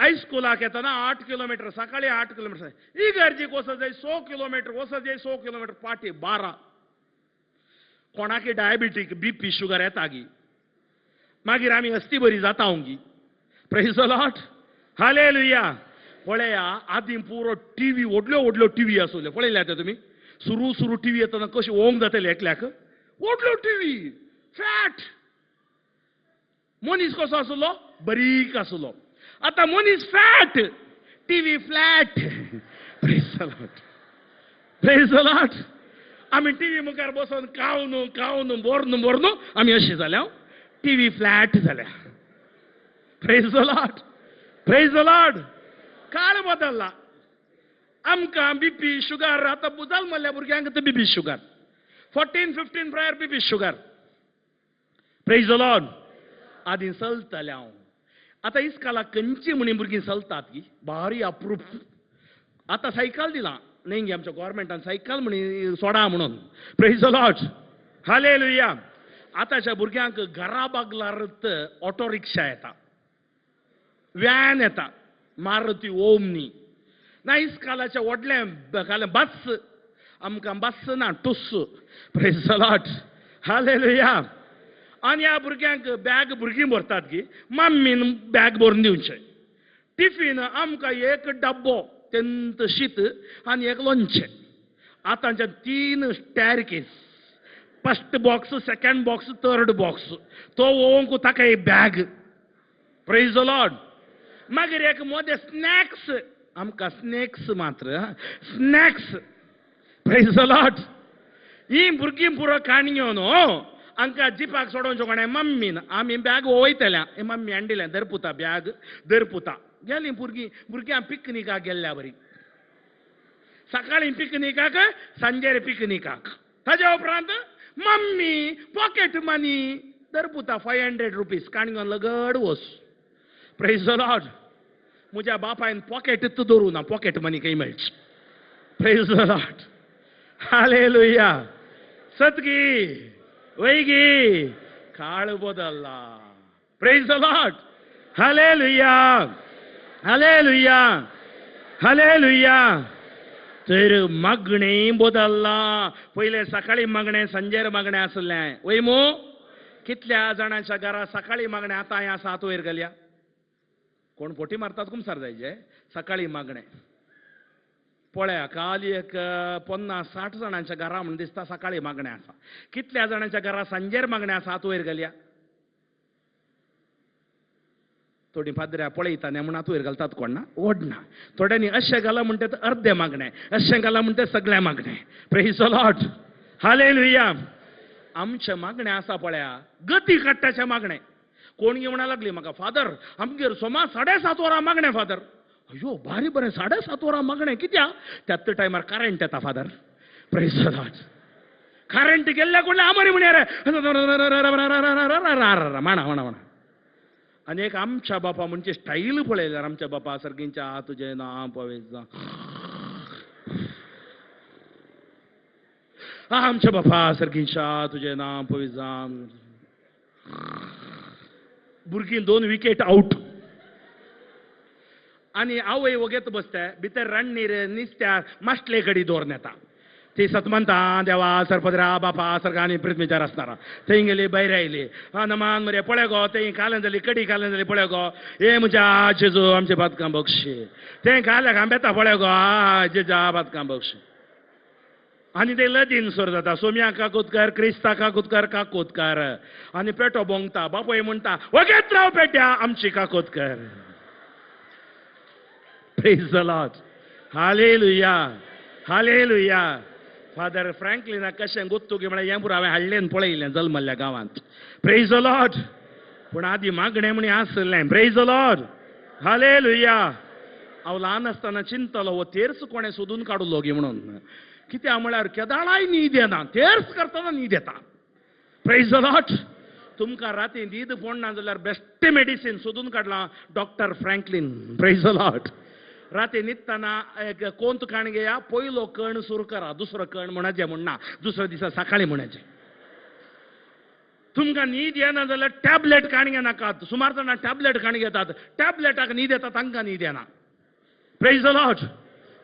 [SPEAKER 1] हायस्कुलाक येताना 8 किलोमिटर, सकाळी 8 किलोमिटर. इगर्जीक वचत जाय 100 किलोमिटर, वचत जाय 100 किलोमिटर, पाटी 12. कोणाकी डायबिटीक, बीपी, शुगर येता गी. मागीर आमी हस्ती बरी जाता गी. Praise the Lord, hallelujah. पळया आदीं पुरो टिवी, व्हडल्यो व्हडल्यो टिवी आसल्यो, पळयल्या ते तुमी? सुरू सुरू टिवी येतना कशी ओंग जातली एकल्याक. व्हडल्यो टिवी, फॅट. मनीस कसो आसलो? बारीक आसलो. आतां मनीस fat, TV flat. Praise the Lord, praise the Lord. आमी टिवी मुखार बसून खावन खावन बोरन बोरन आमी अशी जाल्या, टिवी फ्लॅट जाल्या. Praise the Lord, praise the Lord. काळ बदल्ला. आमकां बीपी शुगर आतां जल्मल्ल्या भुरग्यांक BP sugar, 14 15 prior BP sugar. Praise the Lord. आदीं चलतालें हांव. आतां इस्कालाक खंयची म्हणी भुरगीं चलतात की भारी अप्रूप. आतां सायकल दिलां न्ही गे आमच्या गोवोरमेंटान, सायकल म्हणी सोडा म्हणून. Praise the Lord, hallelujah. आतांच्या भुरग्यांक घरा बागलार ऑटो रिक्षा येता, व्हॅन येता, मारुती ओमनी ना. इस्कालाच्या व्हडलें बस, आमकां बस ना, टुस्स. Praise the Lord, hallelujah. आनी ह्या भुरग्यांक बॅग भुरगीं भरतात की मम्मीन बॅग भरून दिवचें. टिफीन आमकां एक डब्बो, तेंत शीत आनी एक लोणचें. आतांच्या 3 staircase, first box, second box, third box, तो ओवंक ताका एक बॅग. Praise the Lord. मागीर एक मोदें स्नॅक्स, आमकां स्नॅक्स मात्र स्नॅक्स. Praise the Lord. ही भुरगीं पुरो काणयो न्हू, हांकां जिपाक सोडोवचें कोणें? मम्मीन. आमी बॅग वयतल्या, हे मम्मी हाडिल्लें, धर पुता बॅग, धर पुता. गेलीं भुरगीं, भुरग्यां पिकनिकाक गेल्ल्या बरी. सकाळीं पिकनिकाक, सांजेर पिकनिकाक. ताज्या उपरांत मम्मी पॉकेट मनी, धर पुता 500 रुपीज, काणयो लगड वस. Praise the Lord. म्हज्या बापायन पॉकेट दवरूं ना, पॉकेट मनी खंय मेळची. Praise the Lord. Hallelujah. सतगी वैगी काळ बदलला. Praise the Lord. Hallelujah. Hallelujah. Hallelujah. तर मागणें बदल्ला. पयलें सकाळी मागणें, सांजेर मागणें आसलें. वय मू कितल्या जाणांच्या घरा सकाळी मागणें आतां हें आसा, हात वयर घालया. कोण फोटी मारतात कुमसार जायचे. सकाळी मागणें पळया, काल एक 50-60 जाणांच्या घरा म्हण दिसता सकाळी मागणें आसा. कितल्या जाणांच्या घरा सांजेर मागणें आसा, हात वयर घालया. थोडीं पाद्र्या पळयता न्ही म्हूण हात वयर घालतात, कोण ना ओडना. थोड्यांनी अशें घालां म्हणटा ते अर्दें मागणें, अशें घालां म्हणटा ते सगळें मागणें. Praise the Lord. Hallelujah. आमचें मागणें आसा पळया, गती काडटाचें मागणें. कोण म्हणा लागली म्हाका, फादर आमगेर सोमा 7:30 वरां मागणें. फादर अयो भारी बरें, 7:30 वरां मागणें कित्याक? त्याच टायमार करंट येता father. Praise the Lord. Current गेल्ल्या कोणलें आमरी म्हणया रे माणा माणा माणा. आनी एक आमच्या बापा म्हणजे स्टायल पळयल्यार आमच्या बापा सर्गींच्या तुजें नांव पवित्र, आमच्या बापा सर्गींच्या तुजें नांव पवित्र. भुरगीं 2 विकेट आवट. आनी आवय वगेत बसता, भितर राण्णीर निसत्यार मासले कडी दवरून येता. ती सतमंता देवा सरपदरा बापा सर्गा आनी पृथ्वीचेर आसताना थंय गेली, भायर आयली. नमान मरे पळय गो, थंय काल्यान जाली कडी, काल्यान जाली पळय गो, हे म्हज्या जेजू आमचे बातकां बक्षी. तें काल्याक आंबेता पळय गो, जेजा बातकां बक्षी. आनी ते लदीन सोर जाता. सोम्या काकोतकार, क्रिस्ता काकोतकार, काकोतकार. आनी पेटो बोंगता, बापूय म्हणटा वगेत राव पेट्या, आमची काकोतकर. Praise the Lord. Hallelujah. Hallelujah. Father फ्रँकलिनाक कशें गोत्तुकी म्हळ्यार हें पुरो हांवें हाडलें पळयलें जल्मल्ल्या गांवांत. Praise the Lord. पूण आदीं मागणें म्हणी आसलें. Praise the Lord. Hallelujah. हांव ल्हान आसतना चिंतलो हो तेर्स कोणें सोदून काडलो गी म्हणून. कित्याक म्हळ्यार केदाळाय न्हीद येना, तेर्स करतना न्हीद येता. Praise the Lord. तुमकां राती न्हीद पडना जाल्यार बेस्ट मेडिसीन सोदून काडलां doctor Franklin. Praise the Lord. राती न्हिदतना एक कोंत काण घेया, पयलो कण सुरू करा, दुसरो कण म्हणाचें म्हणना, दुसऱ्या दिसा सकाळी म्हणाचें. तुमकां न्हीद येना जाल्यार टॅबलेट काण घेनाकात. सुमार जाणां टॅबलेट काण घेतात, टॅबलेटाक न्हीद येता, तांकां न्हीद येना. Praise the Lord.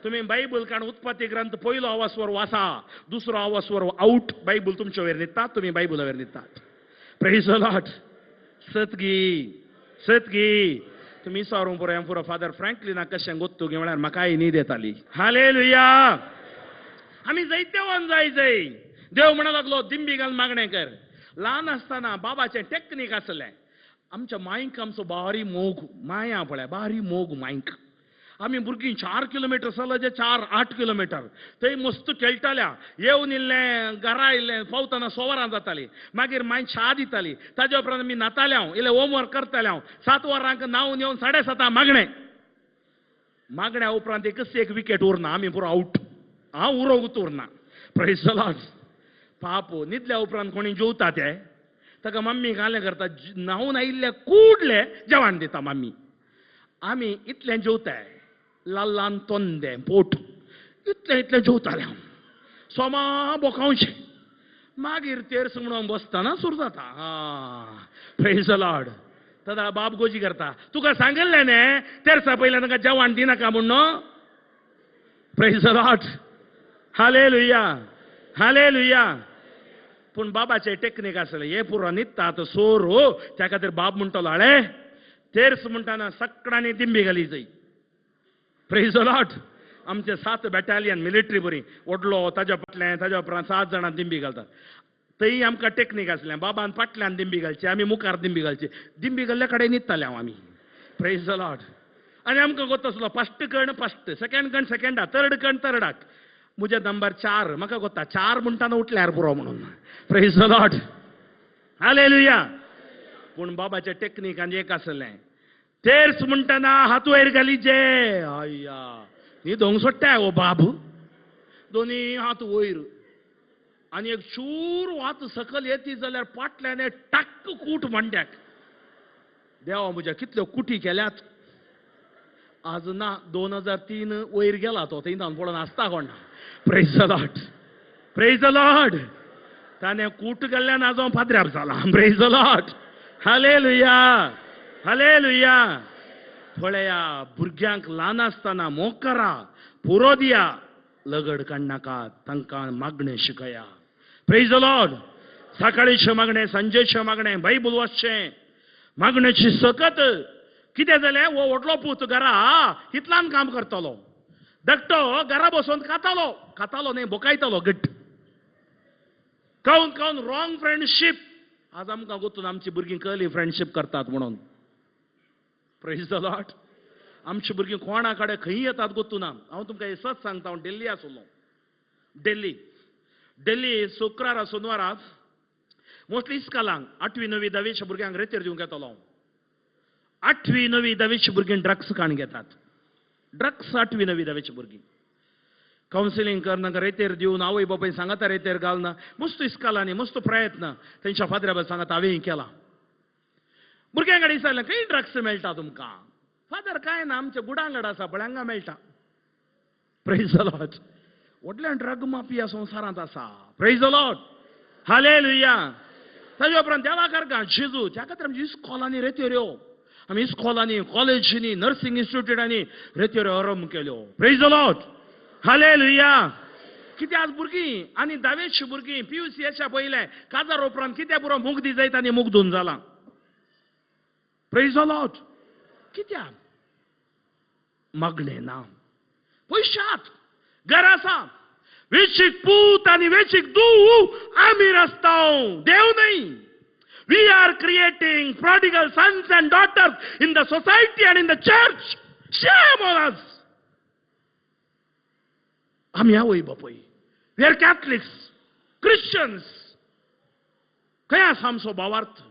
[SPEAKER 1] तुमी बायबल काण उत्पत्ती ग्रंथ पयलो आवासवर वाचा, दुसरो आवासवर आवट. बायबल तुमचे वयर न्हिदतात, तुमी बायबला वयर न्हिदतात. Praise the Lord. सतगी सतगी. तुमी सारू पुरो हें पुरो फादर फ्रँकलिनाक कशें गोत्तुगी म्हळ्यार म्हाकाय न्हीद येताली. हालेलुया. आमी जैतेवान जाय जय. देव म्हणा लागलो दिंबी घाल मागणें कर. ल्हान आसतना बाबाचें टेक्नीक आसलें. आमच्या मांयक आमचो बारी मोग, माया पळय बारी मोग मांयक. आमी भुरगीं 4 किलोमिटर चलचे, 4-8 किलोमिटर थंय मस्त खेळटाल्या. येवन इल्लें घरा इल्लें पावतना 100 वरां जातालीं. मागीर मांय च्या दिताली. ताज्या उपरांत आमी न्हाताले, हांव इल्लें होमवर्क करताले. हांव 7 वरांक न्हांवन येवन 7:30 मागणें. मागण्या उपरांत एकच एक विकेट उरना, आमी पुरो आवट. हांव उरोवंक उरना. Praise the Lord. पाप न्हिदल्या उपरांत कोणी जेवता ते ताका मम्मी घालें करता, न्हांवन आयिल्ले कुडले जेवण दिता मम्मी. आमी इतलें जेवताय, ल्हान ल्हान तोंदे पोट इतलें इतलें जेवतालें हांव. सोमा बोकावचें. मागीर तेर्स म्हणून बसतना सुरू जाता. Praise the Lord. तदा बाब गोजी करता, तुका सांगिल्लें न्ही तेर्सा पयलें तांकां जेवण दिनाका म्हूण. Praise the Lord. Hallelujah. Hallelujah. पूण बाबाचें टेक्नीक आसलें, हे पुरो न्हिदता आतां सोर हो, त्या खातीर बाब म्हणटलो हाळे तेर्स म्हणटाना सगळ्यांनी दिंबी घाली जाय. Praise the Lord. आमचे 7 बॅटालियन मिलिटरी बरी, व्हडलो ताज्या फाटल्यान, ताज्या उपरांत 7 जाणां दिंबी घालतात. थंय आमकां टेक्नीक आसलें, बाबान फाटल्यान दिंबी घालची, आमी मुखार दिंबी घालची. दिंबी घाल्ल्या कडेन न्हिदताले हांव आमी. Praise the Lord. आनी आमकां गोत आसलो फस्ट कण फस्ट, सेकंड कण सेकंडाक, थर्ड कण थर्डाक. म्हजे नंबर 4 म्हाका गोता, 4 म्हणटाना उठल्यार पुरो म्हणून. Praise the Lord. Hallelujah. पूण बाबाचें टेक्नीक आनी एक आसलें, तेर्स म्हणटाना हात वयर घालीचे. आय्या न्हिदोंक सोडटा हो बाब, दोनी हात वयर आनी एक चूर वात सकल येती जाल्यार फाटल्यान टाक्क कूट मांड्याक. देवा म्हज्या कितल्यो कुटी केल्यात. आज ना 2003 वयर गेला तो, थंय धांवन पळोवन आसता कोण ना. Praise the Lord, praise the Lord. ताणें कूट गेल्ल्यान आज हांव पाद्र्यार जाला. Praise the Lord, hallelujah, hallelujah. पळया भुरग्यांक ल्हान आसतना मोग करा, पुरो दिया, लगड काडनाका, तांकां मागणें शिकया. Praise the Lord. सकाळीचें मागणें, सांजेचें मागणें, बायबल वाचचें, मागण्याची सकत. कितें जालें, हो व्हडलो पूत घरा इतल्यान काम करतलो, धाकटो घरा बसून खातालो, खातालो न्हय बोकायतालो घट्ट. कावन कावन रॉंग फ्रेंडशीप. आज आमकां गोतून आमची भुरगीं कहली फ्रेंडशीप करतात म्हणून. Praise the Lord. आमची भुरगीं कोणा कडेन खंय येतात गोतूना. हांव तुमकां हें सत सांगता, हांव दिल्ली आसलो, दिल्ली दिल्ली शुक्रारा सोनवारा मोस्टली इस्कालांक 8वी 9वी 10वीच्या भुरग्यांक रेतेर दिवंक येतलो हांव. 8वी 9वी 10वीची भुरगीं ड्रग्स काण घेतात, ड्रग्स 8वी 9वी 10वीची भुरगीं. कावन्सिलींग करना, रेतेर दिवन आवय बापाय सांगता रेतेर घालना, मस्त इस्कालांनी मस्त प्रयत्न तेंच्या फादरा बाय सांगता हांवें केला. भुरग्यां कडेन विचारलें खंय ड्रग्स मेळटा तुमकां? फादर कांय ना, आमच्या गुडांगड आसा पळय हांगा मेळटा. Praise the Lord. व्हडल्यान ड्रग माफिया संवसारांत आसा. Praise the Lord, hallelujah. ताजे उपरांत देवा करका जेजू, त्या खातीर आमच्या इस्कॉलांनी रेतेऱ्यो, आमी इस्कॉलांनी, कॉलेजींनी, नर्सिंग इन्स्टिट्यूटांनी रेतेऱ्यो आरंभ केल्यो. Praise the Lord, hallelujah. कित्याक आज भुरगीं आनी धावेची भुरगीं PUC येच्या पयलें काजार उपरांत कित्याक पुरो मुग्दी जायत आनी मुग्दून जालां. Praise the Lord. कित्याक मागणें ना, पयशात घर आसा, वेचीक पूत आनी वेचीक दू आमी रस्ताव, देव न्हय. We are creating prodigal sons and daughters in the society and in the church. Shame on us. आमी आवय बापूय, we are Catholics, Christians. खंय आसा आमचो भावार्थ?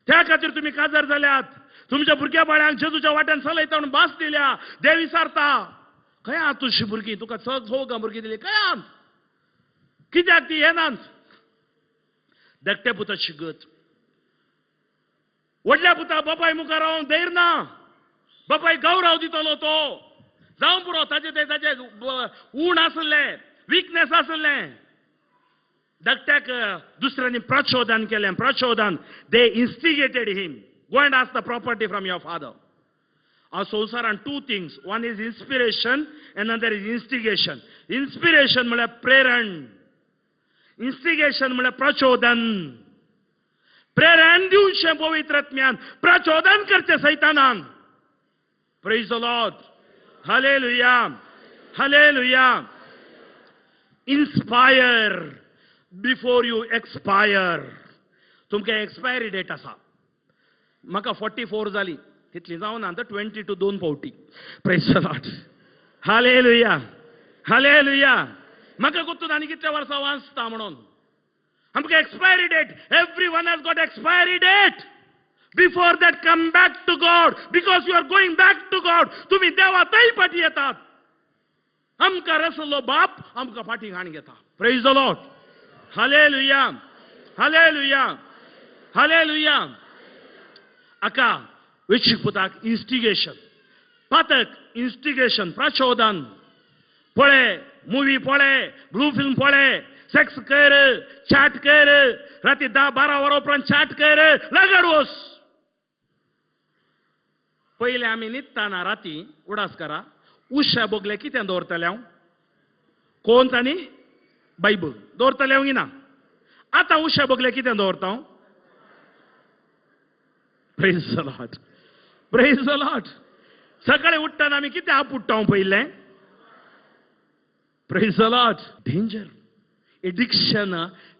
[SPEAKER 1] त्या खातीर तुमी काजार जाल्यात, तुमच्या भुरग्या बाळ्यांक जेजूच्या वाट्यान चलयता म्हणून भास दिल्या, देव विसारता. खंय आहा तुजी भुरगीं? तुका चग चौगां भुरगीं दिली, खंय आहात? कित्याक ती येनात? धाकट्या पुताची गत, व्हडल्या पुता बापाय मुखार रावंक धैर्य ना, बापाय गौरव दितलो तो, जावं पुरो, ताजे ते ताजे ऊण आसलें, विकनेस आसलें. धाकट्याक दुसऱ्यांनी प्रचोदन केलें, प्रचोदन, they instigated him, go and ask the property from your father. Our संवसारान 2 things, one is inspiration, another is instigation. Inspiration म्हळ्यार प्रेरण, इन्स्टिगेशन म्हळ्यार प्रचोदन. प्रेरण दिवचें पवित्र आत्म्यान, प्रचोदन करचें सैतानान. Praise the Lord, hallelujah, hallelujah. Inspire before you expire. तुमकां एक्सपायरी डेट आसा. म्हाका 44 जाली, तितली जावना आतां 22 2 फावटी. Praise the Lord, hallelujah, hallelujah. म्हाका गोतून आनी कितल्या वर्सां वाचता म्हणून. आमकां expiry date, every one has got expiry date. Before that come back to God, because you are going back to God. तुमी देवा थंय फाटी येतात. आमकां रसलो बाप आमकां फाटी घाण घेता. Praise the Lord, hallelujah, hallelujah, hallelujah. आका वेचीक पुताक इन्स्टिगेशन, पातक इन्स्टिगेशन, प्रचोदन. पळय मुवी पळय, ब्लू फिल्म पळय, सेक्स कर, चॅट कर, राती 10-12 वरां उपरांत चॅट कर, लगड वस. पयले आमी न्हिदतना राती उडास करा, उश्या बोगले कितें दवरतले हांव? कोण तांणी बायबल दवरतले हांव ना. आतां उश्या बोगले कितें दवरता हांव? Praise the Lord, praise the Lord. सकाळी उठ्ठना आमी कितें आपुडटा पयलें? Praise the Lord. Danger, addiction,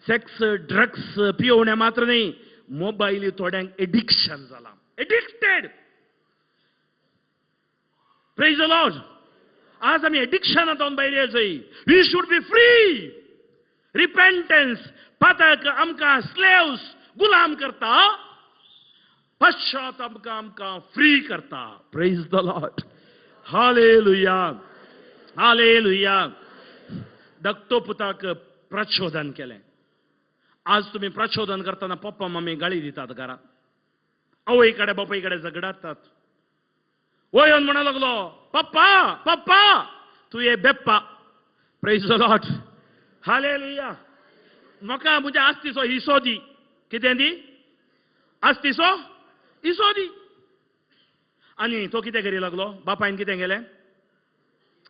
[SPEAKER 1] sex, drugs पियोवणे मात्र न्ही, मोबायल थोड्यांक एडिक्शन जालां, एडिक्टेड. Praise the Lord. आज आमी एडिक्शनांत भायर येवचोय. We should be free. Repentance, पातक आमकां स्लेव्स, गुलाम करता, पश्चात आमकां आमकां फ्री करता. Praise the Lord, hallelujah, hallelujah. धाकटो पुताक प्रचोदन केलें. आज तुमी प्रचोदन करतना पप्पा मम्मी गाळी दितात घरा. आवय कडेन बापाय कडेन झगडातात. वयन म्हणा लागलो, पप्पा पप्पा तूं ये बेप्पा. Praise the Lord, hallelujah. म्हाका म्हज्या आस्तीचो हिसो दी. कितें दी? आस्तीचो हिसो दी. आनी तो कितें करी लागलो? बापायन कितें केलें?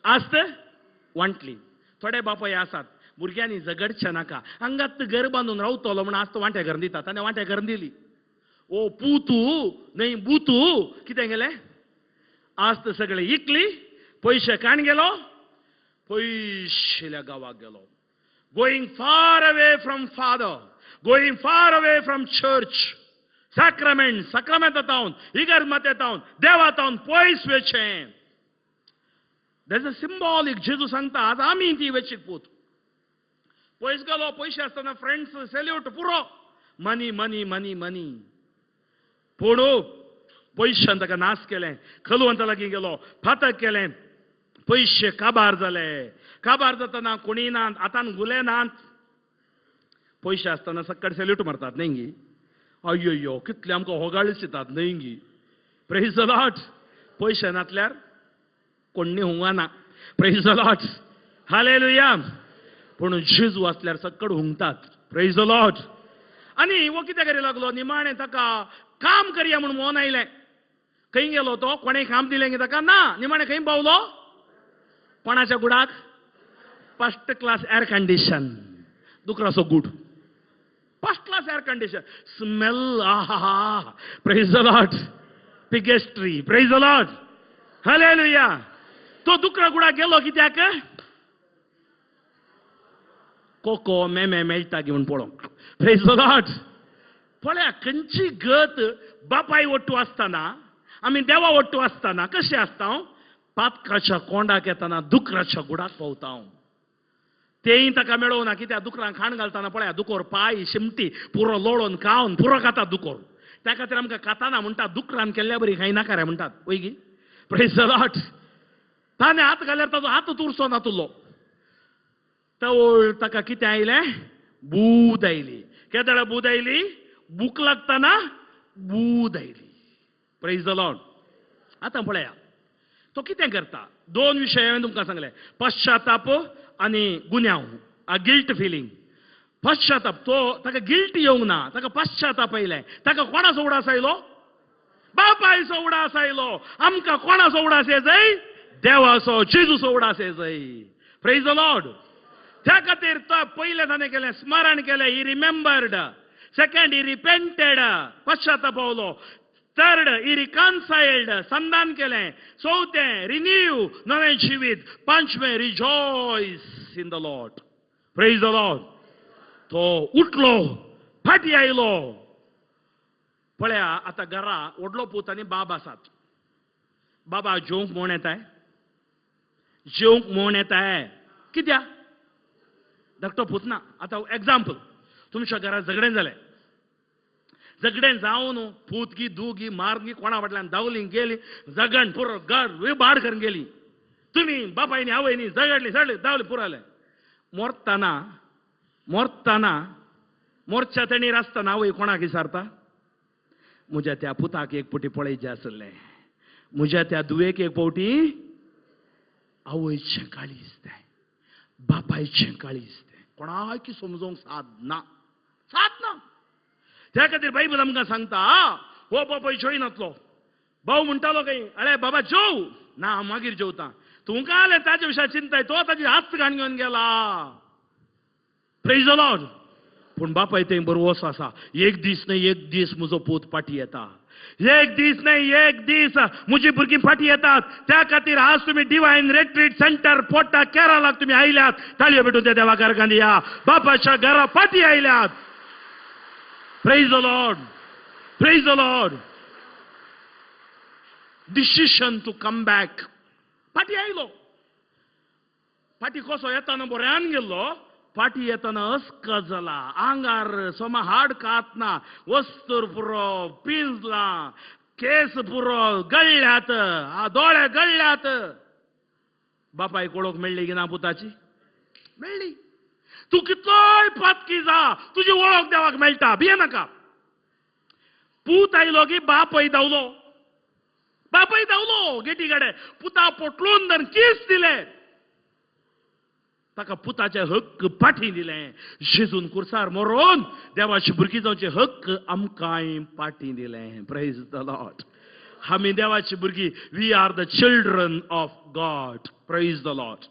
[SPEAKER 1] आस्त वांटली. थोडे बापाय आसात भुरग्यांनी झगडचें नाका, हांगात घर बांदून रावतलो म्हूण आस्त वांटे करून दितात. ताणें वांटे करून दिली. ओ पुतू न्हय बुतू कितें केलें? आस्त सगळे इकली, पयशे काण गेलो, पयशिल्या गांवाक गेलो. Going far away from father, going far away from church, sacrament, साक्रामेंता तावन, इगर्ज माते तावन, देवा तावन पयस वेचें. That's a symbolic. जेजू सांगता आज आमी ती वेचीक पूत. पयस गेलो, पयशे आसतना फ्रेंड्स सेल्यूट पुरो, मनी मनी मनी मनी. पूण पयशान ताका नाश केलें, खलवंता लागीं गेलो, फातक केलें, पयशे काबार जाले. काबार जातना कोणी नात, हातान गुले नात. पयशे आसतना सक्कड सेल्यूट मारतात न्ही गी? अय्यो कितले आमकां होगाळीस दितात न्ही गी? Praise the Lord. पयशे नातल्यार कोण्णी हुंगाना. Praise the Lord, hallelujah. पूण जेजू आसल्यार सक्कड हुंगतात. Praise the Lord. आनी हो कितें करी लागलो? निमाणें ताका काम करया म्हूण मन आयलें. खंय गेलो तो? कोणें काम दिलें ताका? ना. निमाणें खंय पावलो? कोणाच्या गुडाक? फर्स्ट क्लास एर कंडिशन, दुकराचो गूड, first class air condition, smell, आहा. Praise the Lord. Piggery. Praise the Lord, hallelujah. तो दुकरा गुडाक गेलो कित्याक? कोको मेमे मेळटा घेवन पळोवंक. Praise the Lord. पळया खंयची गत बापाय वट्टू आसतना, आमी देवा वट्टू आसतना कशें आसता? पातकाच्या कोंडाक येतना दुकराच्या गुडाक पावता. तेय ताका मेळोवना कित्याक? दुकरांक खाण घालतना पळया दुकोर पांय शिमटी पुरो लोळोन खावन पुरो खाता दुकोर. त्या खातीर आमकां खाताना म्हणटा दुकरान केल्ल्या बरी खायनाका रे म्हणटात. वय गी? Praise the Lord. ताणें हात घाल्यार ताजो हात तुरसो नातुल्लो. तवळ ताका कितें आयलें? बूद आयली. केदळा बूद आयली? भूक लागतना बूद आयली. Praise the Lord. आतां पळया तो कितें करता? दोन विशय हांवें तुमकां सांगले, पश्चाताप आनी गुन्यांव, गिल्ट फिलींग. पश्चाताप, तो ताका गिल्ट येवंक ना, ताका पश्चाताप आयलें. ताका कोणाचो उडास आयलो? बापायचो उडास आयलो. आमकां कोणाचो उडास येजय? देवाचो, जेजूचो उडास येजय. Praise the Lord. त्या खातीर तो पयलें ताणें केलें, स्मरण केलें. He remembered. Second, he repented, पश्चाताप पावलो. थर्ड, ही रिकन्सायल्ड, संधान केलें. चवथें, रिन्यू, नवें जिवीत. पांचवें, rejoice in the Lord. Praise the Lord. तो उठलो, फाटी आयलो. पळया आतां घरा व्हडलो पूत आनी बाब आसात. बाबा जेवंक म्हूण येताय, जेवंक म्हूण येताय. कित्याक? धाकटो पूत ना. आतां एग्जाम्पल, तुमच्या घरा झगडें जालें. झगडें जावन पूत गी दूगी मारगी कोणा फाटल्यान धांवली गेली, झगण पुरो घर बाड करून गेली. तुमी बापायनी आवयनी झगडली झडली धांवली पुरो जालें. मरतना मरतना मोर्च्या तणीर आसतना आवय कोणाक विचारता? म्हज्या त्या पुताक एक फावटी पळयचें आसलें, म्हज्या त्या धुवेक एक फावटी. आवयचें काळीज तें, बापायचें काळीज तें, कोणाक समजोवंक साद ना, साद ना. त्या खातीर बायबल आमकां सांगता, हो बापाय जेयनातलो. भाव म्हणटालो खंय, अरे बाबा जेव ना, हांव मागीर जेवता. तुमकां आलें ताजे विशया चिंताय, तो ताजी हात घाण घेवन गेला. Praise the Lord. पूण बापाय थंय बरवस आसा, एक दीस न्हय एक दीस म्हजो पूत फाटी येता, एक दीस न्हय एक दीस म्हजी भुरगीं फाटी येतात. त्या खातीर आज तुमी डिवायन रिट्रीट सेंटर पोटा केरळाक तुमी आयल्यात. ताळयो भेटून त्या देवा घरान या, बापाच्या घरा फाटी आयल्यात. Praise the Lord, praise the Lord. Decision to come back. फाटी आयलो. फाटी कसो येताना बऱ्यान गेल्लो, फाटी येताना अस्क जाला, आंगार सोमा हाड कातना, वस्तूर पुरो पिंजला, केस पुरो गळ्ळ्यात, दोळे गळ्ळ्यात. बापायक वळख मेळ्ळी की ना पुताची? मेळ्ळी. तूं कितलोय पातकी जा, तुजी वळख देवाक मेळटा. भिये नाका. पूत आयलो की बापय धांवलो, बापय धांवलो गेटी कडेन, पुता पोटलून धरून कीस दिले, ताका पुताचे हक्क पाठी दिले. जेजून कुर्सार मरोन देवाची भुरगीं जावचे हक्क आमकांय पाठी दिले. Praise the Lord. आमी देवाची भुरगीं, we are the children of God. Praise the Lord.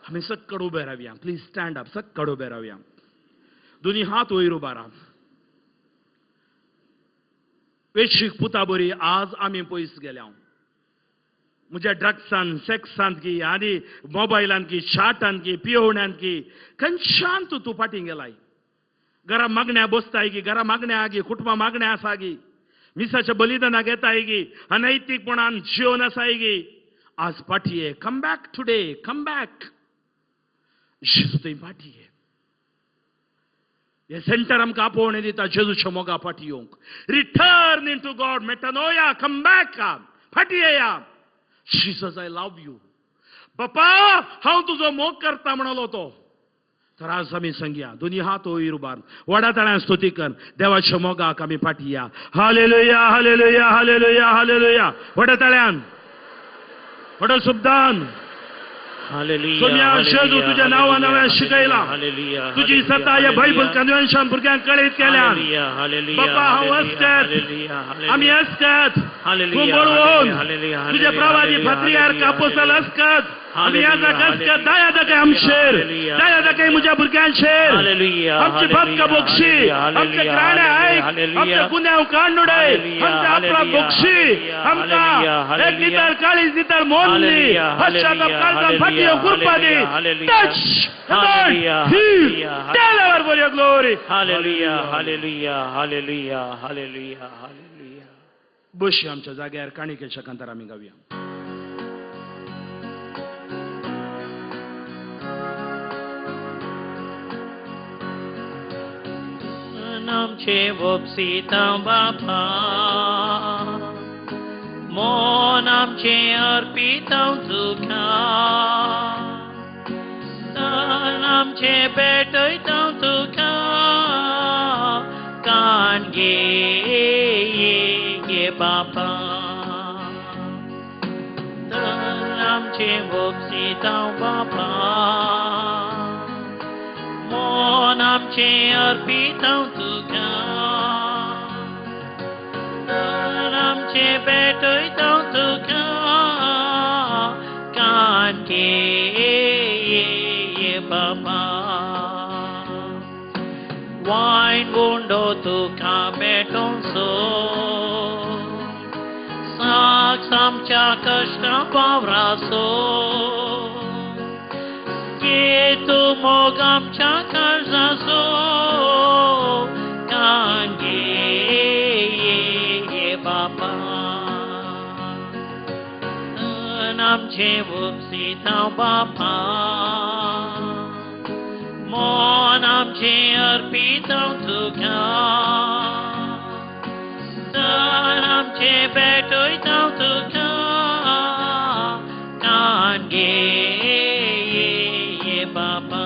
[SPEAKER 1] आमी सक्कड उबे रावया, प्लीज स्टँड अप. सक्कड उबे रावया, दोनी हात वयर उबारा. वेशीक पुता बरी आज आमी पयस गेल्या. म्हज्या ड्रग्सान, सेक्सान की आनी मोबायलान की, शार्टान की, पियोवण्यान की, खंयच्यान तूं फाटीं गेलाय. घरा मागण्या बसताय की, घरा मागण्या आगी, कुटुंबा मागण्या आसा गी, मिसाच्या बलिदानाक येताय गी, अनैतीकपणान जिवन आसाय गी, आज फाटी come back today, come back. जेजू थंय फाटी ये. हे सेंटर आमकां आपोवणें दिता जेजूच्या मोगा फाटी येवंक. Return into God, metanoia, come back, फाटी येया. Jesus I love you, बापा हांव तुजो मोग करता म्हणलो तो. तर आज आमी सांगया, दोनी हात वयर उबार, व्हडा ताळ्यान स्तुती कर, देवाच्या मोगाक आमी फाटी या. Hallelujah, hallelujah, hallelujah, hallelujah. व्हडा ताळ्यान, व्हडा शब्दान. जेजू तुझ्या नांवान हांवें शिकयलां, तुजी सत्ता ह्या बायबल कन्व्हेन्शन भुरग्यांक कळीत केल्यान. बापा हांव असकत, आमी असकत, तूं बळवून तुज्या प्रवादी फात्रियार कापोसल असकत, आमी याजाक असकत. दया दाखय आमचेर, दया दाखय म्हज्या भुरग्यांचेर. आमची बापका बोगशी, आमचे घराणे आयक, आमचे गुन्यांव काडून उडय, आमचे आपणाक बोगशी, आमकां एक नितळ काळीज, नितळ मन दी, पश्चाताप काळजान फाटी येवंक कृपा दी. Touch, anoint, heal, tell our for your glory.
[SPEAKER 2] Hallelujah, hallelujah, hallelujah, hallelujah, hallelujah.
[SPEAKER 1] बशी आमच्या जाग्यार काणिकेच्या कांतार आमी गावया.
[SPEAKER 2] आमचे वपसिता बापा, मन आमचे अर्पिता तुका, तन आमचे भेटयता तुका, कान घे ये बापा, तन आमचे वपसिता बापा, मन आमचे अर्पिता तुका, तन आमचे भेटयता तुका, कान घे ये बापा. वायन गुंडो तुका भेटोवचो, साक्ष आमच्या कश्टां वावराचो, तू मोग आमच्या काळजाचो, कान घे ये बापा, तन आमचे उपसिता बापा, मन आमचे अर्पिता तुका, तन आमचे भेटयता तुका, कान घे बापा.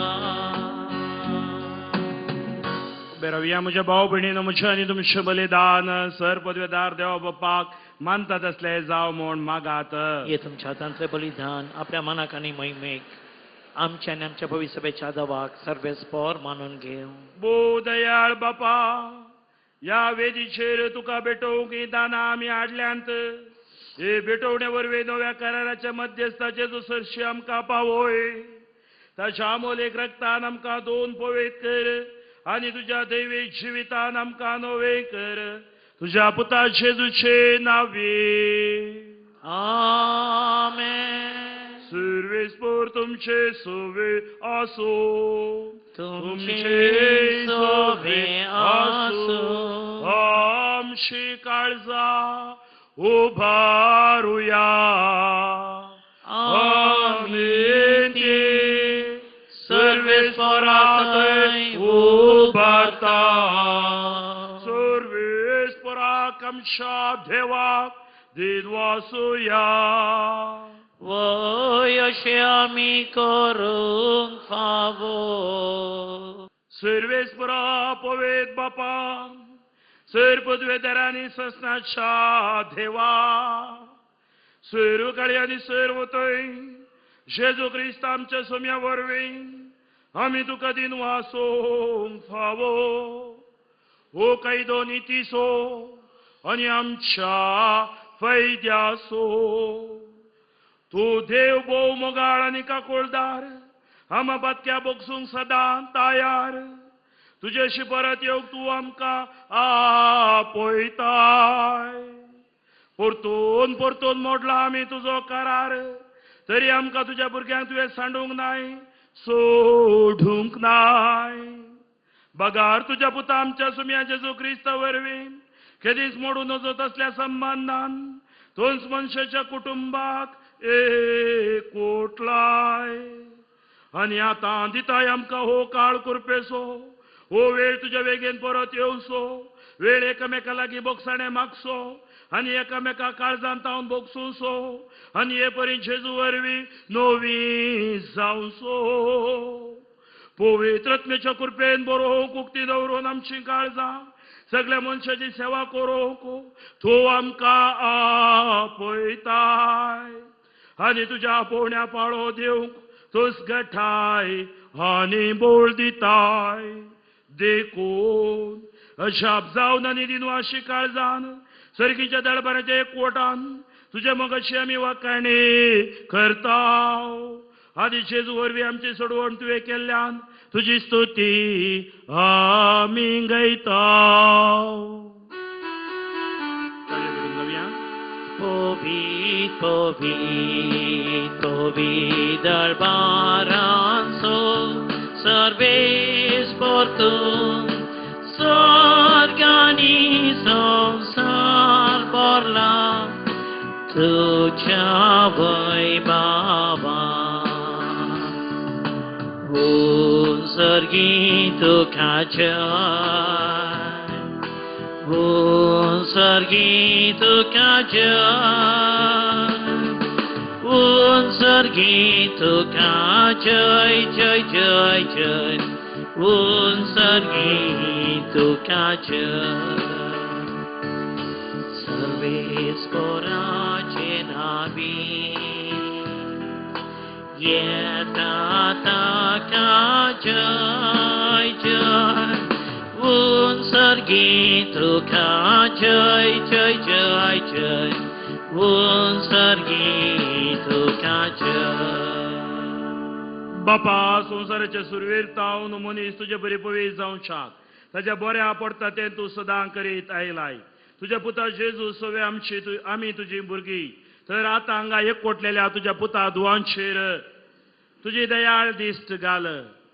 [SPEAKER 1] बेरवया म्हज्या भाव भयणीनो, म्हजें आनी तुमचें बलिदान सर पदवेदार देवा बापाक मानतात असले जावं म्हूण मागात.
[SPEAKER 2] हे तुमच्या हातांतलें बलिदान आपल्या मनाक आनी महिमेक आमच्या आनी आमच्या भविष्याच्या दवाक सर्वेस्पोर मानून घेवं.
[SPEAKER 1] भोव दयाळ बापा, ह्या वेदीचेर तुका भेटोवंक हीं दानां आमी हाडल्यांत. हे भेटोवणे वरवीं नव्या कराराच्या मध्यस्थाचे सरशी आमकां पावय. ताच्या अमोलेक रक्तान आमकां दोन पवित्र कर आनी तुज्या दैवी जिवितान आमकां नवें कर. तुज्या पुता जेजूचे नांवे
[SPEAKER 2] आमेन.
[SPEAKER 1] सर्वेस्पोर तुमचे सोवे आसो,
[SPEAKER 2] तुमचे सोवे आसो.
[SPEAKER 1] आमची काळजा उभारुया. आमी ती सर्वेस्पराक उबारता. सर्वेस्पराक आमच्या देवाक दिनवासुया.
[SPEAKER 2] वय अशें आमी करूंक फावो.
[SPEAKER 1] सर्वेस्परा पवेत बापा, सैर पदवेदारांनी ससनाच्या देवा सैरू काळी आनी सैर वतय जेजू क्रिस्त आमच्या सोम्या वरवीं आमी तुका दिन वासूंक फावो हो कायदो नितीचो आनी आमच्या फायद्याचो. तूं देव भोव मोगाळ आनी काकुळदार, आमा बातक्या बोगसूंक सदां तयार. तुजेशी परत येवंक तूं आमकां आपयताय. परतून परतून मोडला आमी तुजो करार, तरी आमकां तुज्या भुरग्यांक तुवें सांडूंक नाय, सोडूंक नाय. बगार तुज्या पुता आमच्या सुम्या जेजू क्रिस्ता वरवीं केदीच मोडूं नजो तसल्या संबंदान तूंच मनशाच्या कुटुंबाक एकवटलाय. आनी आतां दिताय आमकां हो काळ कुरपेसो, हो वेळ तुज्या वेगेन परत येवचो. वेळ एकामेका लागीं बोगसाणें मागचो आनी एकामेका काळजान तावन बोगसुचो आनी हे परी जेजू वरवीं नवी जावचो. पवित्र आत्म्याच्या कृपेन बरोवंक उक्ती दवरून आमची काळजां सगळ्या मनशाची सेवा करूंक तूं आमकां आपयताय आनी तुज्या आपोवण्या पाळो दिवंक तूंच गठाय आनी बोळ दिताय. देखून अजाप जावन आनी दिनवाशी काळजान सर्गीच्या दळबाराच्या एकवटान तुज्या मोगाची आमी वाखाणी करता. आदी जेजू वरवीं आमची सोडवण तुवें केल्ल्यान तुजी स्तुती आमी गायता.
[SPEAKER 2] पवित्र पवित्र पवित्र दरबारांचो सर्वेस परतून स्वर्गानी संवसार भरला तुज्या वैभवान. सर्गी तुका जय, सर्गी तुका जय, सर्गी तुका जय जय जय जय, सर्गी तुका जय. सर्वेस्पराचे नावी येता ताका जय जय, सर्गी तुका जय जय जय जय, सर्गी तुका जय.
[SPEAKER 1] बापा, संवसाराच्या सुरवेर तावन मनीस तुजे बरी पवीत जावच्याक ताज्या बऱ्या पडटा तें तूं सदां करीत आयलाय. तुज्या पुता जेजू सवे आमची आमी तुजी भुरगीं, तर आतां हांगा एकवटलेल्या तुज्या पुता दुवांचेर तुजी दयाळ दिश्ट घाल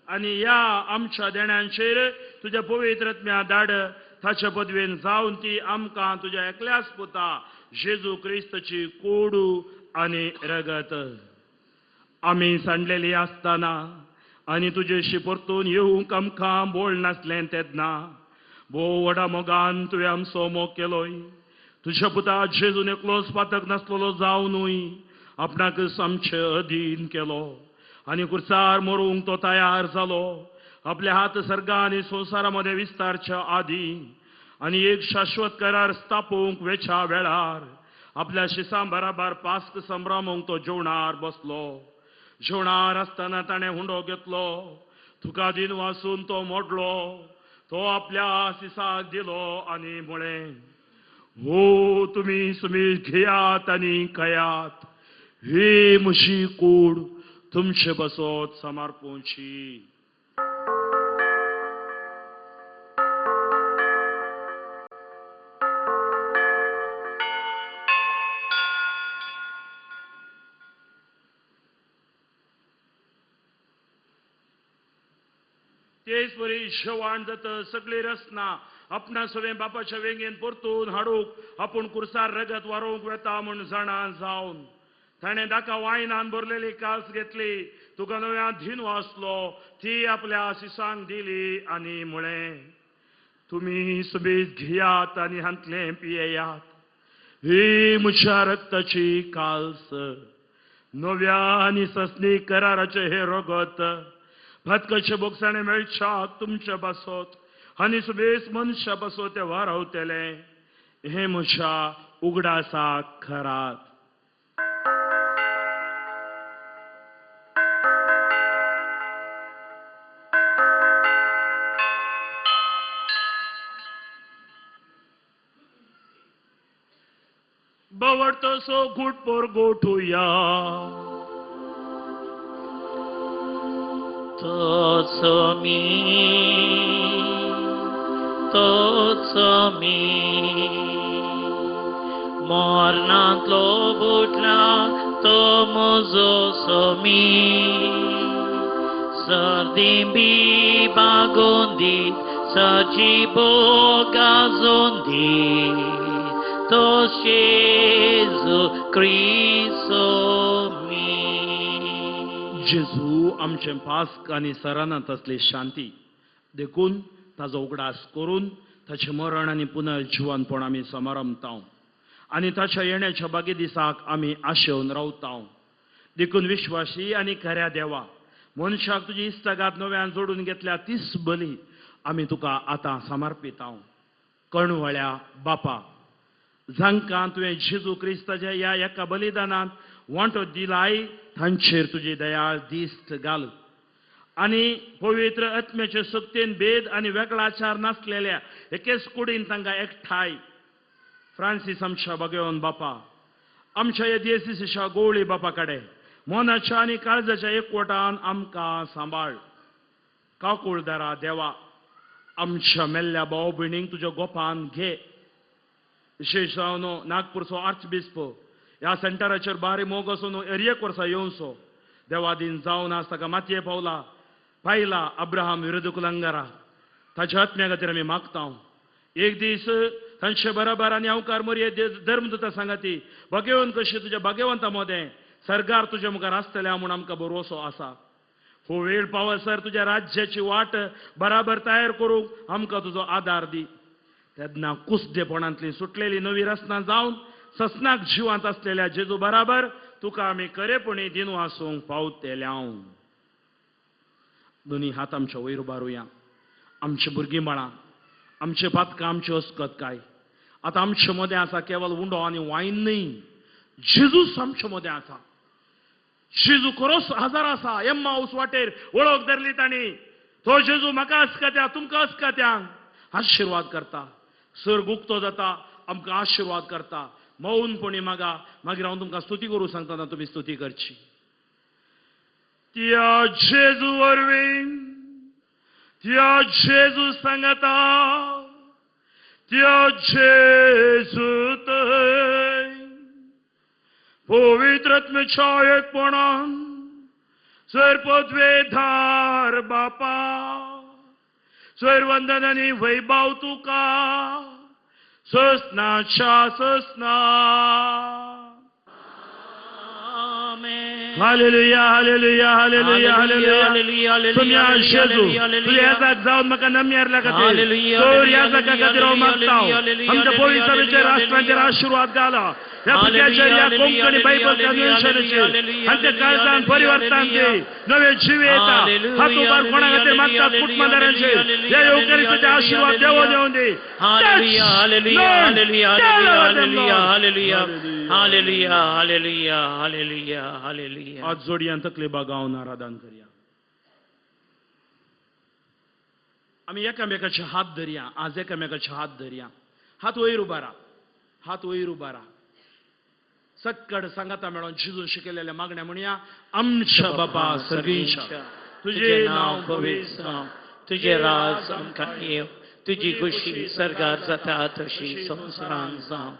[SPEAKER 1] आनी ह्या आमच्या देण्यांचेर तुज्या पवित्र आत्म्या धाड. ताच्या पदवेन जावन ती आमकां तुज्या एकल्याच पुता जेजू क्रिस्ताची कोडू आनी रगत आमी सांडलेली आसतना आनी तुजेशी परतून येवंक आमकां बोळ नासलें तेन्ना भोव व्हडा मोगान तुवें आमचो मोग केलोय. तुज्या पुता जेजून एकलोच पातक नासलेलो जावनूय आपणाकच आमचे अधीन केलो आनी कुर्सार मरूंक तो तयार जालो. आपले हात सर्गा आनी संवसारा मदें विस्तारच्या आदीं आनी एक शाश्वत करार स्थापूंक वेच्या वेळार आपल्या शिसां बराबर पास्क संभ्रमूंक तो जेवणार बसलो. जेवणार आसतना ताणें हुंडो घेतलो, तुका दिन वासून तो मोडलो, तो आपल्या शिसाक दिलो आनी म्हळें, हो तुमी सुमीर घेयात आनी खायात, ही म्हजी कूड तुमचे बसत समर्पूंची. तेच परी जेवण जाता सगळी रचना आपणा सवें बापाच्या वेंगेन परतून हाडूंक आपूण कुर्सार रगत वारोवंक वेता म्हूण जाणा जावन ताणें ताका वायनान भरलेली कास घेतली, तुका नव्या धीन वाचलो, ती आपल्या शिसांक दिली आनी म्हळें, तुमी सुबीत घेयात आनी हांतलें पियेयात, ही म्हज्या रक्ताची काल्स, नव्या आनी ससनी कराराचें हें रगत भातकाचे बोगसाणे मेळच्या तुमच्या बासत आनी सुबेस मनशा पासून ते वारावतले हें म्हज्या उगडासाक खरात. बवडतसो घुटपोर गोठुया
[SPEAKER 2] तोच मी तोच मी मरणांतलो बुटला तो म्हजो समी सर्दी बी बागोवन दी सजी गाजोवन दी तो जेजू क्रिस्तो मी.
[SPEAKER 1] जेजू आमचें पास्क आनी सरानात आसली शांती देखून ताजो उगडास करून ताचें मरण आनी पुनर्जिवनपण आमी समारंभता आनी ताच्या येण्याच्या बागी दिसाक आमी आशेवन रावता. देखून विश्वासी आनी खऱ्या देवा मनशाक तुजी इश्टागात नव्यान जोडून घेतल्या तीच बली आमी तुका आतां समर्पिता. कणवळ्या बापा जांकां तुवें जेजू क्रिस्ताच्या ह्या एका बलिदानांत वांटो दिलाय तांचेर तुजी दयाळ दिश्ट घाल आनी पवित्र आत्म्याचे शक्तीन भेद आनी वेगळाचार नासलेल्या एकेच कुडीन तांकां एकठांय. फ्रांसीस आमच्या बागेवन बापा आमच्या ह्या दियेसीच्या गोवळी बापा कडेन मनाच्या आनी काळजाच्या एकवटान आमकां सांबाळ. काकुळदारा देवा आमच्या मेल्ल्या भाव भयणींक तुज्या गोपान घे. विशेश जावन नागपूरचो आर्चबिस्प ह्या सेंटराचेर बारी मोग आसून एक वर्सा येवचो देवादीन जावन आज ताका मातये पावला पायला अब्राहम विरोध कुलंगारा ताच्या आत्म्या खातीर आमी मागता. एक दीस तांचे बराबर आनी हांवकार मोरये धर्मदूता सांगाती भाग्यवंत कशी तुज्या भाग्यवंता मदें सरकार तुज्या मुखार आसतल्या म्हूण आमकां भरवसो आसा. हो वेळ पावसर तुज्या राज्याची वाट बराबर तयार करूंक आमकां तुजो आदार दी. तेन्ना कुसदेपणांतली सुटलेली नवी रचना जावन ससनाक जिवांत आसलेल्या जेजू बराबर तुका आमी खरेपणी दिनू आसूंक पावतल्या. दोनी हात आमच्या वयर उबारुया. आमची भुरगीं बाळां आमचे पातकां आमची अस्कत काय आतां आमचे मदें आसा केवल उंडो आनी वायन न्हय, जेजूच आमचे मदें आसा. जेजू खरोच हजार आसा. एम्माऊस वाटेर वळख धरली तांणी तो जेजू म्हाका अस्कत्या तुमकां अस्कत्यांक आशिर्वाद करता. सर्ग उक्तो जाता आमकां आशिर्वाद करता. मौनपणी मागा मागीर हांव तुमकां स्तुती करूं सांगतना तुमी स्तुती करची. त्या जेजू वरवीं त्या जेजू सांगता त्या जेजू थंय पवित्र आत्म्याच्या एकपणान सर्वपदवेधार बापा सर्वंदन आनी वैभव तुका ससनाच्या ससना. Hallelujah hallelujah hallelujah hallelujah. तुमी जेजू तुज्या येजाक जावन म्हाका नमयारल्या खातीर तर येजाका खातीर हांव मागता. आमच्या पवित्र राष्ट्रांचेर आशिर्वाद घाला. ह्या भुरग्याचेर ह्या कोंकणी बायबल कन्व्हेन्शनाचेर हांच्या काळजान परिवर्तन दी नवे जीव येता. हात उबार कोणा खातीर मागतात कुटुंबादारांचेर ह्या येवकारीचे आशिर्वाद देवो देवन दी.
[SPEAKER 2] Hallelujah hallelujah hallelujah hallelujah hallelujah hallelujah hallelujah hallelujah hallelujah.
[SPEAKER 1] आज जोडयान तकली बागावन आराधन करया. आमी एकामेकाचे हात धरया. आज एकामेकाचे हात धरया. हात वयर उबारा हात वयर उबारा. सक्कड सांगाता मेळोन जेजून शिकयलेल्या मागण्या म्हणया. आमच्या बापा सर्गींच्या तुजें नांव पवित्र
[SPEAKER 2] जावं, तुजें राज आमकां येवं, तुजी खुशी सर्गार जाता तशी संवसारांत जावं.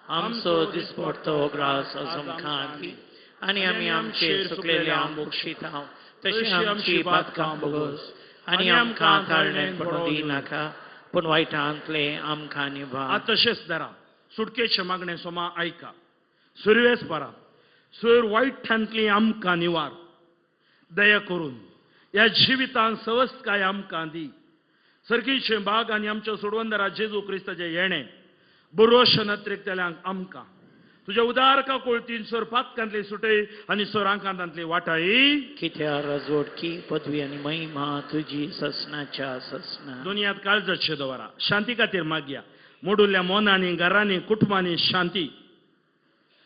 [SPEAKER 2] आमचो दिसपडतो ग्रास आज आमकां दी आनी आमी आमचे चुकलेल्यांक बक्षिता तशी आमची पातकां भोगोस आनी आमकां ताळणें पडूं दिनाका पूण वायटांतलें आमकां निवार.
[SPEAKER 1] तशेंच धरा सुटकेचें मागणें सोमा आयका. सुरवेस परा सर वायटांतली आमकां निवार. दया करून ह्या जिवितान सवस्तकाय आमकां दी. सर्गीचें भाग आनी आमच्या सोडवंदरा जेजू क्रिस्ताचें येणें बरोश नत्रेकतल्यांक आमकां तुज्या उदार काकुळतीन सोर पातकांतली सुटय आनी सोर आंकांतांतली वाटाय.
[SPEAKER 2] कित्या राजवटकी पदवी आनी महिमा तुजी ससनाच्या ससना.
[SPEAKER 1] दुनियात काळजाचे दवरा, शांती खातीर मागया. मोडुल्ल्या मोनांनी, घरांनी, कुटुंबांनी शांती.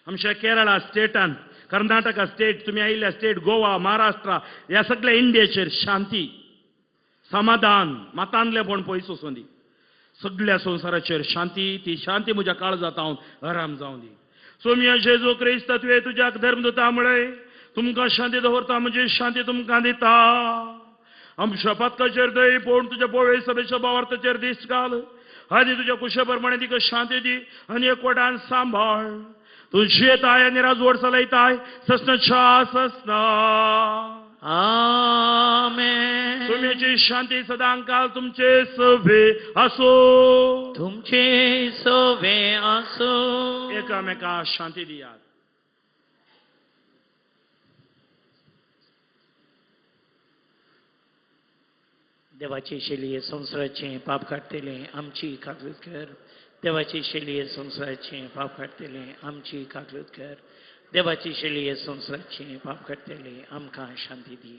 [SPEAKER 1] आमच्या केरळा स्टेटान, कर्नाटका स्टेट, तुमी आयिल्ल्या स्टेट, गोवा, महाराष्ट्र, ह्या सगळ्या इंडियेचेर शांती, समाधान, मतांतलेपण पयस वचूं दी. सगळ्या संवसाराचेर शांती, ती शांती म्हज्या काळजांत हांव आराम जावं दी. सोम्या जेजू क्रिस्त तुवें तुज्या धर्मदूता म्हळें, तुमकां शांती दवरता, म्हजी शांती तुमकां दिता. आमच्या पातकाचेर दय, पूण तुज्या पोवे सभेच्या भावार्थाचेर दीस घाल आनी तुज्या कुशे प्रमाणे तिका शांती दी आनी एकवटान सांबाळ. तूं जियेताय आनी राजवट चलयताय ससनाच्या ससना.
[SPEAKER 2] आमेन.
[SPEAKER 1] तुमची शांती सदांकाल तुमचे सवे आसो.
[SPEAKER 2] तुमचे सवे आसो.
[SPEAKER 1] एकामेका शांती दियात.
[SPEAKER 2] देवाची शैली संवसाराचें पाप काडटलें आमची काकलूत कर. देवाची शैली संवसाराचें पाप काडटलें आमची काकलूत कर. देवाची शैली संवसाराचें पाप काडटलें आमकां शांती दी.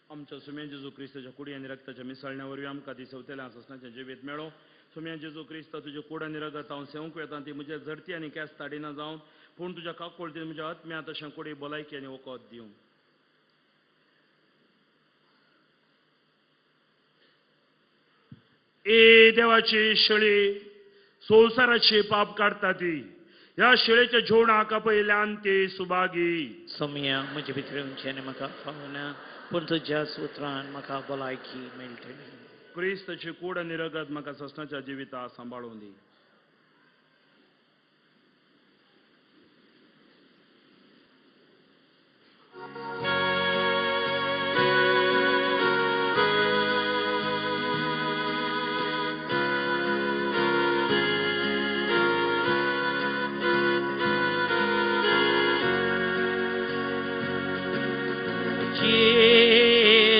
[SPEAKER 1] आमच्या सुम्या जेजू क्रिस्ताच्या कुडी आनी रक्ताच्या मिसळण्या वरवीं आमकां दिसवतलें आसनाचें जिवीत मेळो. सुम्या जेजू क्रिस्त तुज्या कूड आनी रगत हांव सेवंक वेता, ती म्हज्या झडती आनी केंस ताडिना जावन, पूण तुज्या काकुळतीन म्हज्या आत्म्या तशें कुडी भलायकी आनी वखद दिवं. ए देवाची शेळी, संवसाराची पाप काडटा ती, ह्या शेळेच्या जेवणाक पयल्यान ती सुभागी.
[SPEAKER 2] सोम्या म्हजे भितर येवचें आनी म्हाका फावना, पूण तुज्या सुत्रान म्हाका भलायकी मेळटली.
[SPEAKER 1] क्रिस्ताची कूड आनी रगत म्हाका ससनाच्या जिविता सांबाळून दी.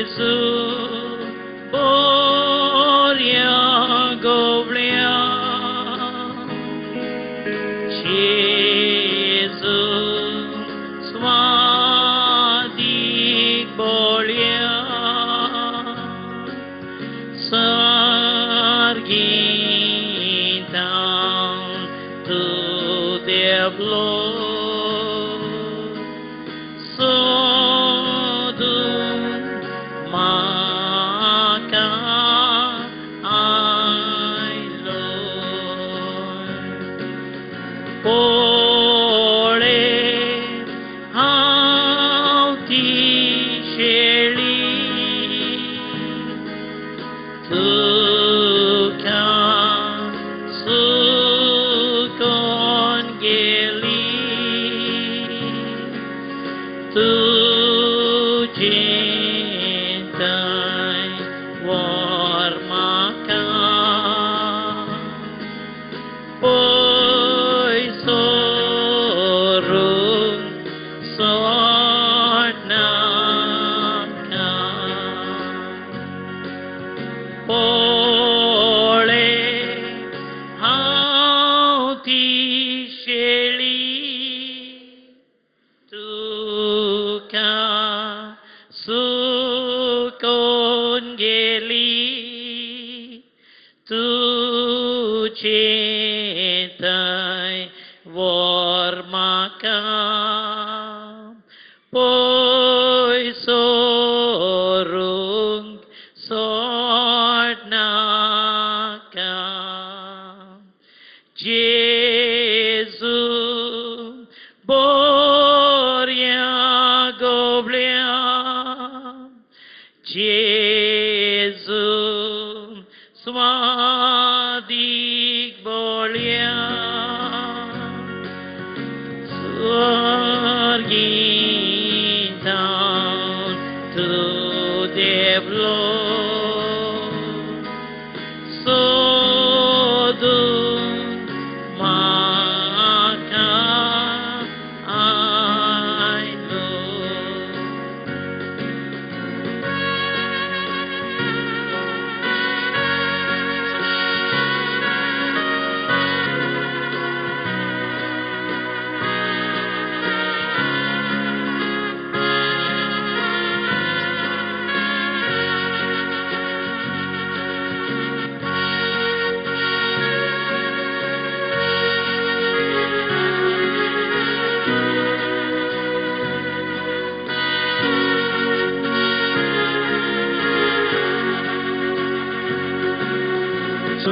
[SPEAKER 2] Gesù, Boria Goblia, Gesù, Swadik Bolia, Sargitan tu Diablo,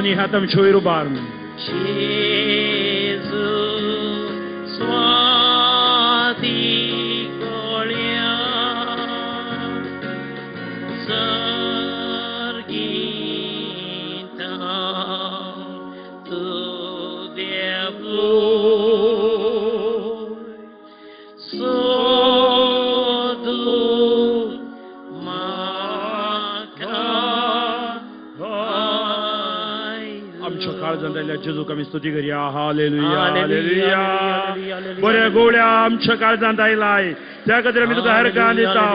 [SPEAKER 1] दोनी हात आमचे वयर उबार.
[SPEAKER 2] जेजू स्वाती गोळ्या सर्गीता तूं देवो सोदू म्हाका.
[SPEAKER 1] आमच्या काळजांत आयिल्ल्या जेजूक आमी स्तुती करया. Hallelujah, hallelujah. बऱ्या गोवळ्या आमच्या काळजांत आयलाय, त्या खातीर आमी तुका हरकान दिता.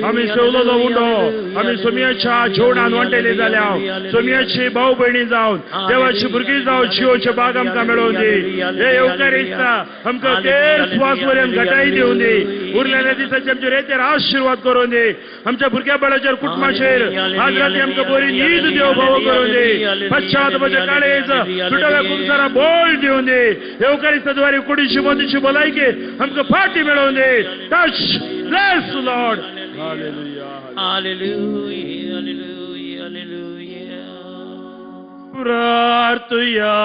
[SPEAKER 1] आमी सेवलोलो उंडो आमी सोमयाच्या जेवणान वांटेली जाल्या. सोमयाची भाव भयणी जावन, देवाची भुरगीं जावन जिवोचे बाग आमकां मेळोवन दी. हे येवकारिस्ता आमकां तेर स्वास पर्यंत घटाई दिवन दी. उरलेल्या दिसाचे आमचे रेतेर आशिर्वाद करून दी. आमच्या भुरग्या बाळाचेर, कुटुंबाचेर आज राती आमकां बरी न्हीद देव भाव करून दी. पश्चातापाचे काळीज, सुटव्या कुमसारा बोल दिवन दी. येवकारिस्ताद्वारे कुडीची मदीची भलायकी आमकां फाटी मेळोवन दी. Touch, bless Lord. Hallelujah,
[SPEAKER 2] hallelujah, hallelujah, hallelujah.
[SPEAKER 1] प्रार्थुया.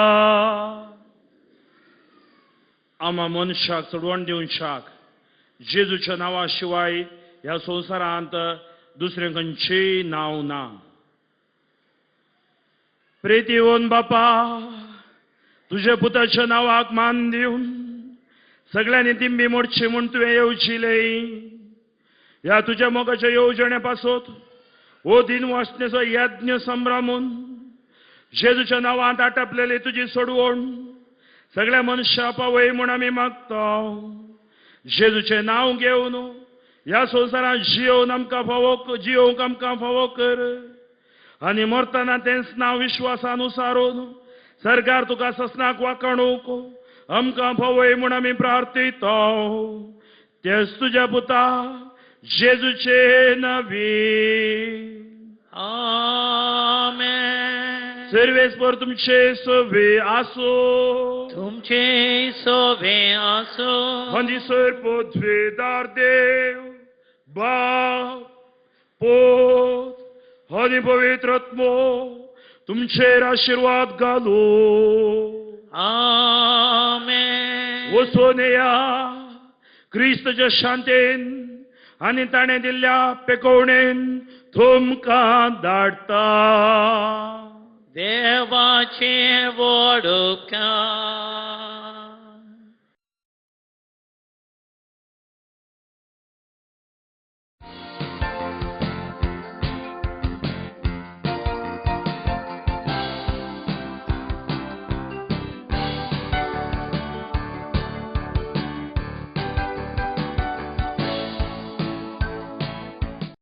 [SPEAKER 1] आमा मनशाक चडवण दिवन शाक जेजूच्या नांवा शिवाय ह्या संवसारांत दुसरें खंयचेय नांव ना. प्रेती येवन बापा, तुज्या पुताच्या नांवाक मान दिवन सगळ्यांनी तिंबी मोडची म्हूण तुवें येवचिलें. ह्या तुज्या मोगाच्या येवजणे पासत हो दिन वासनेचो यज्ञ संभ्रमून जेजूच्या नांवांत आटपलेली तुजी सोडवण सगळ्या मनशा पावय म्हूण आमी मागता. जेजूचें नांव घेवन ह्या संवसारांत जियोवन आमकां फावो, जियोवंक आमकां फावो कर आनी मरतना तेंच नांव विश्वासान उसारून सरकार तुका ससनाक वाकाणूंक आमकां फावय म्हूण आमी प्रार्थयता. तेच तुज्या पुता जेजूचे नांवी.
[SPEAKER 2] आमेन.
[SPEAKER 1] सर्वेस्पर तुमचे सोबे आसो.
[SPEAKER 2] तुमचे सोबे आसो.
[SPEAKER 1] आनी सर्वपृथ्वीदार देव बाप, पूत आनी पवित्र आत्मो तुमचेर आशिर्वाद घालू.
[SPEAKER 2] आमेन.
[SPEAKER 1] वचून येया क्रिस्तच्या शांतेन आनी ताणें दिल्ल्या पेकोवणेन तुमकां धाडटा.
[SPEAKER 2] देवाचे व्हड उपकार.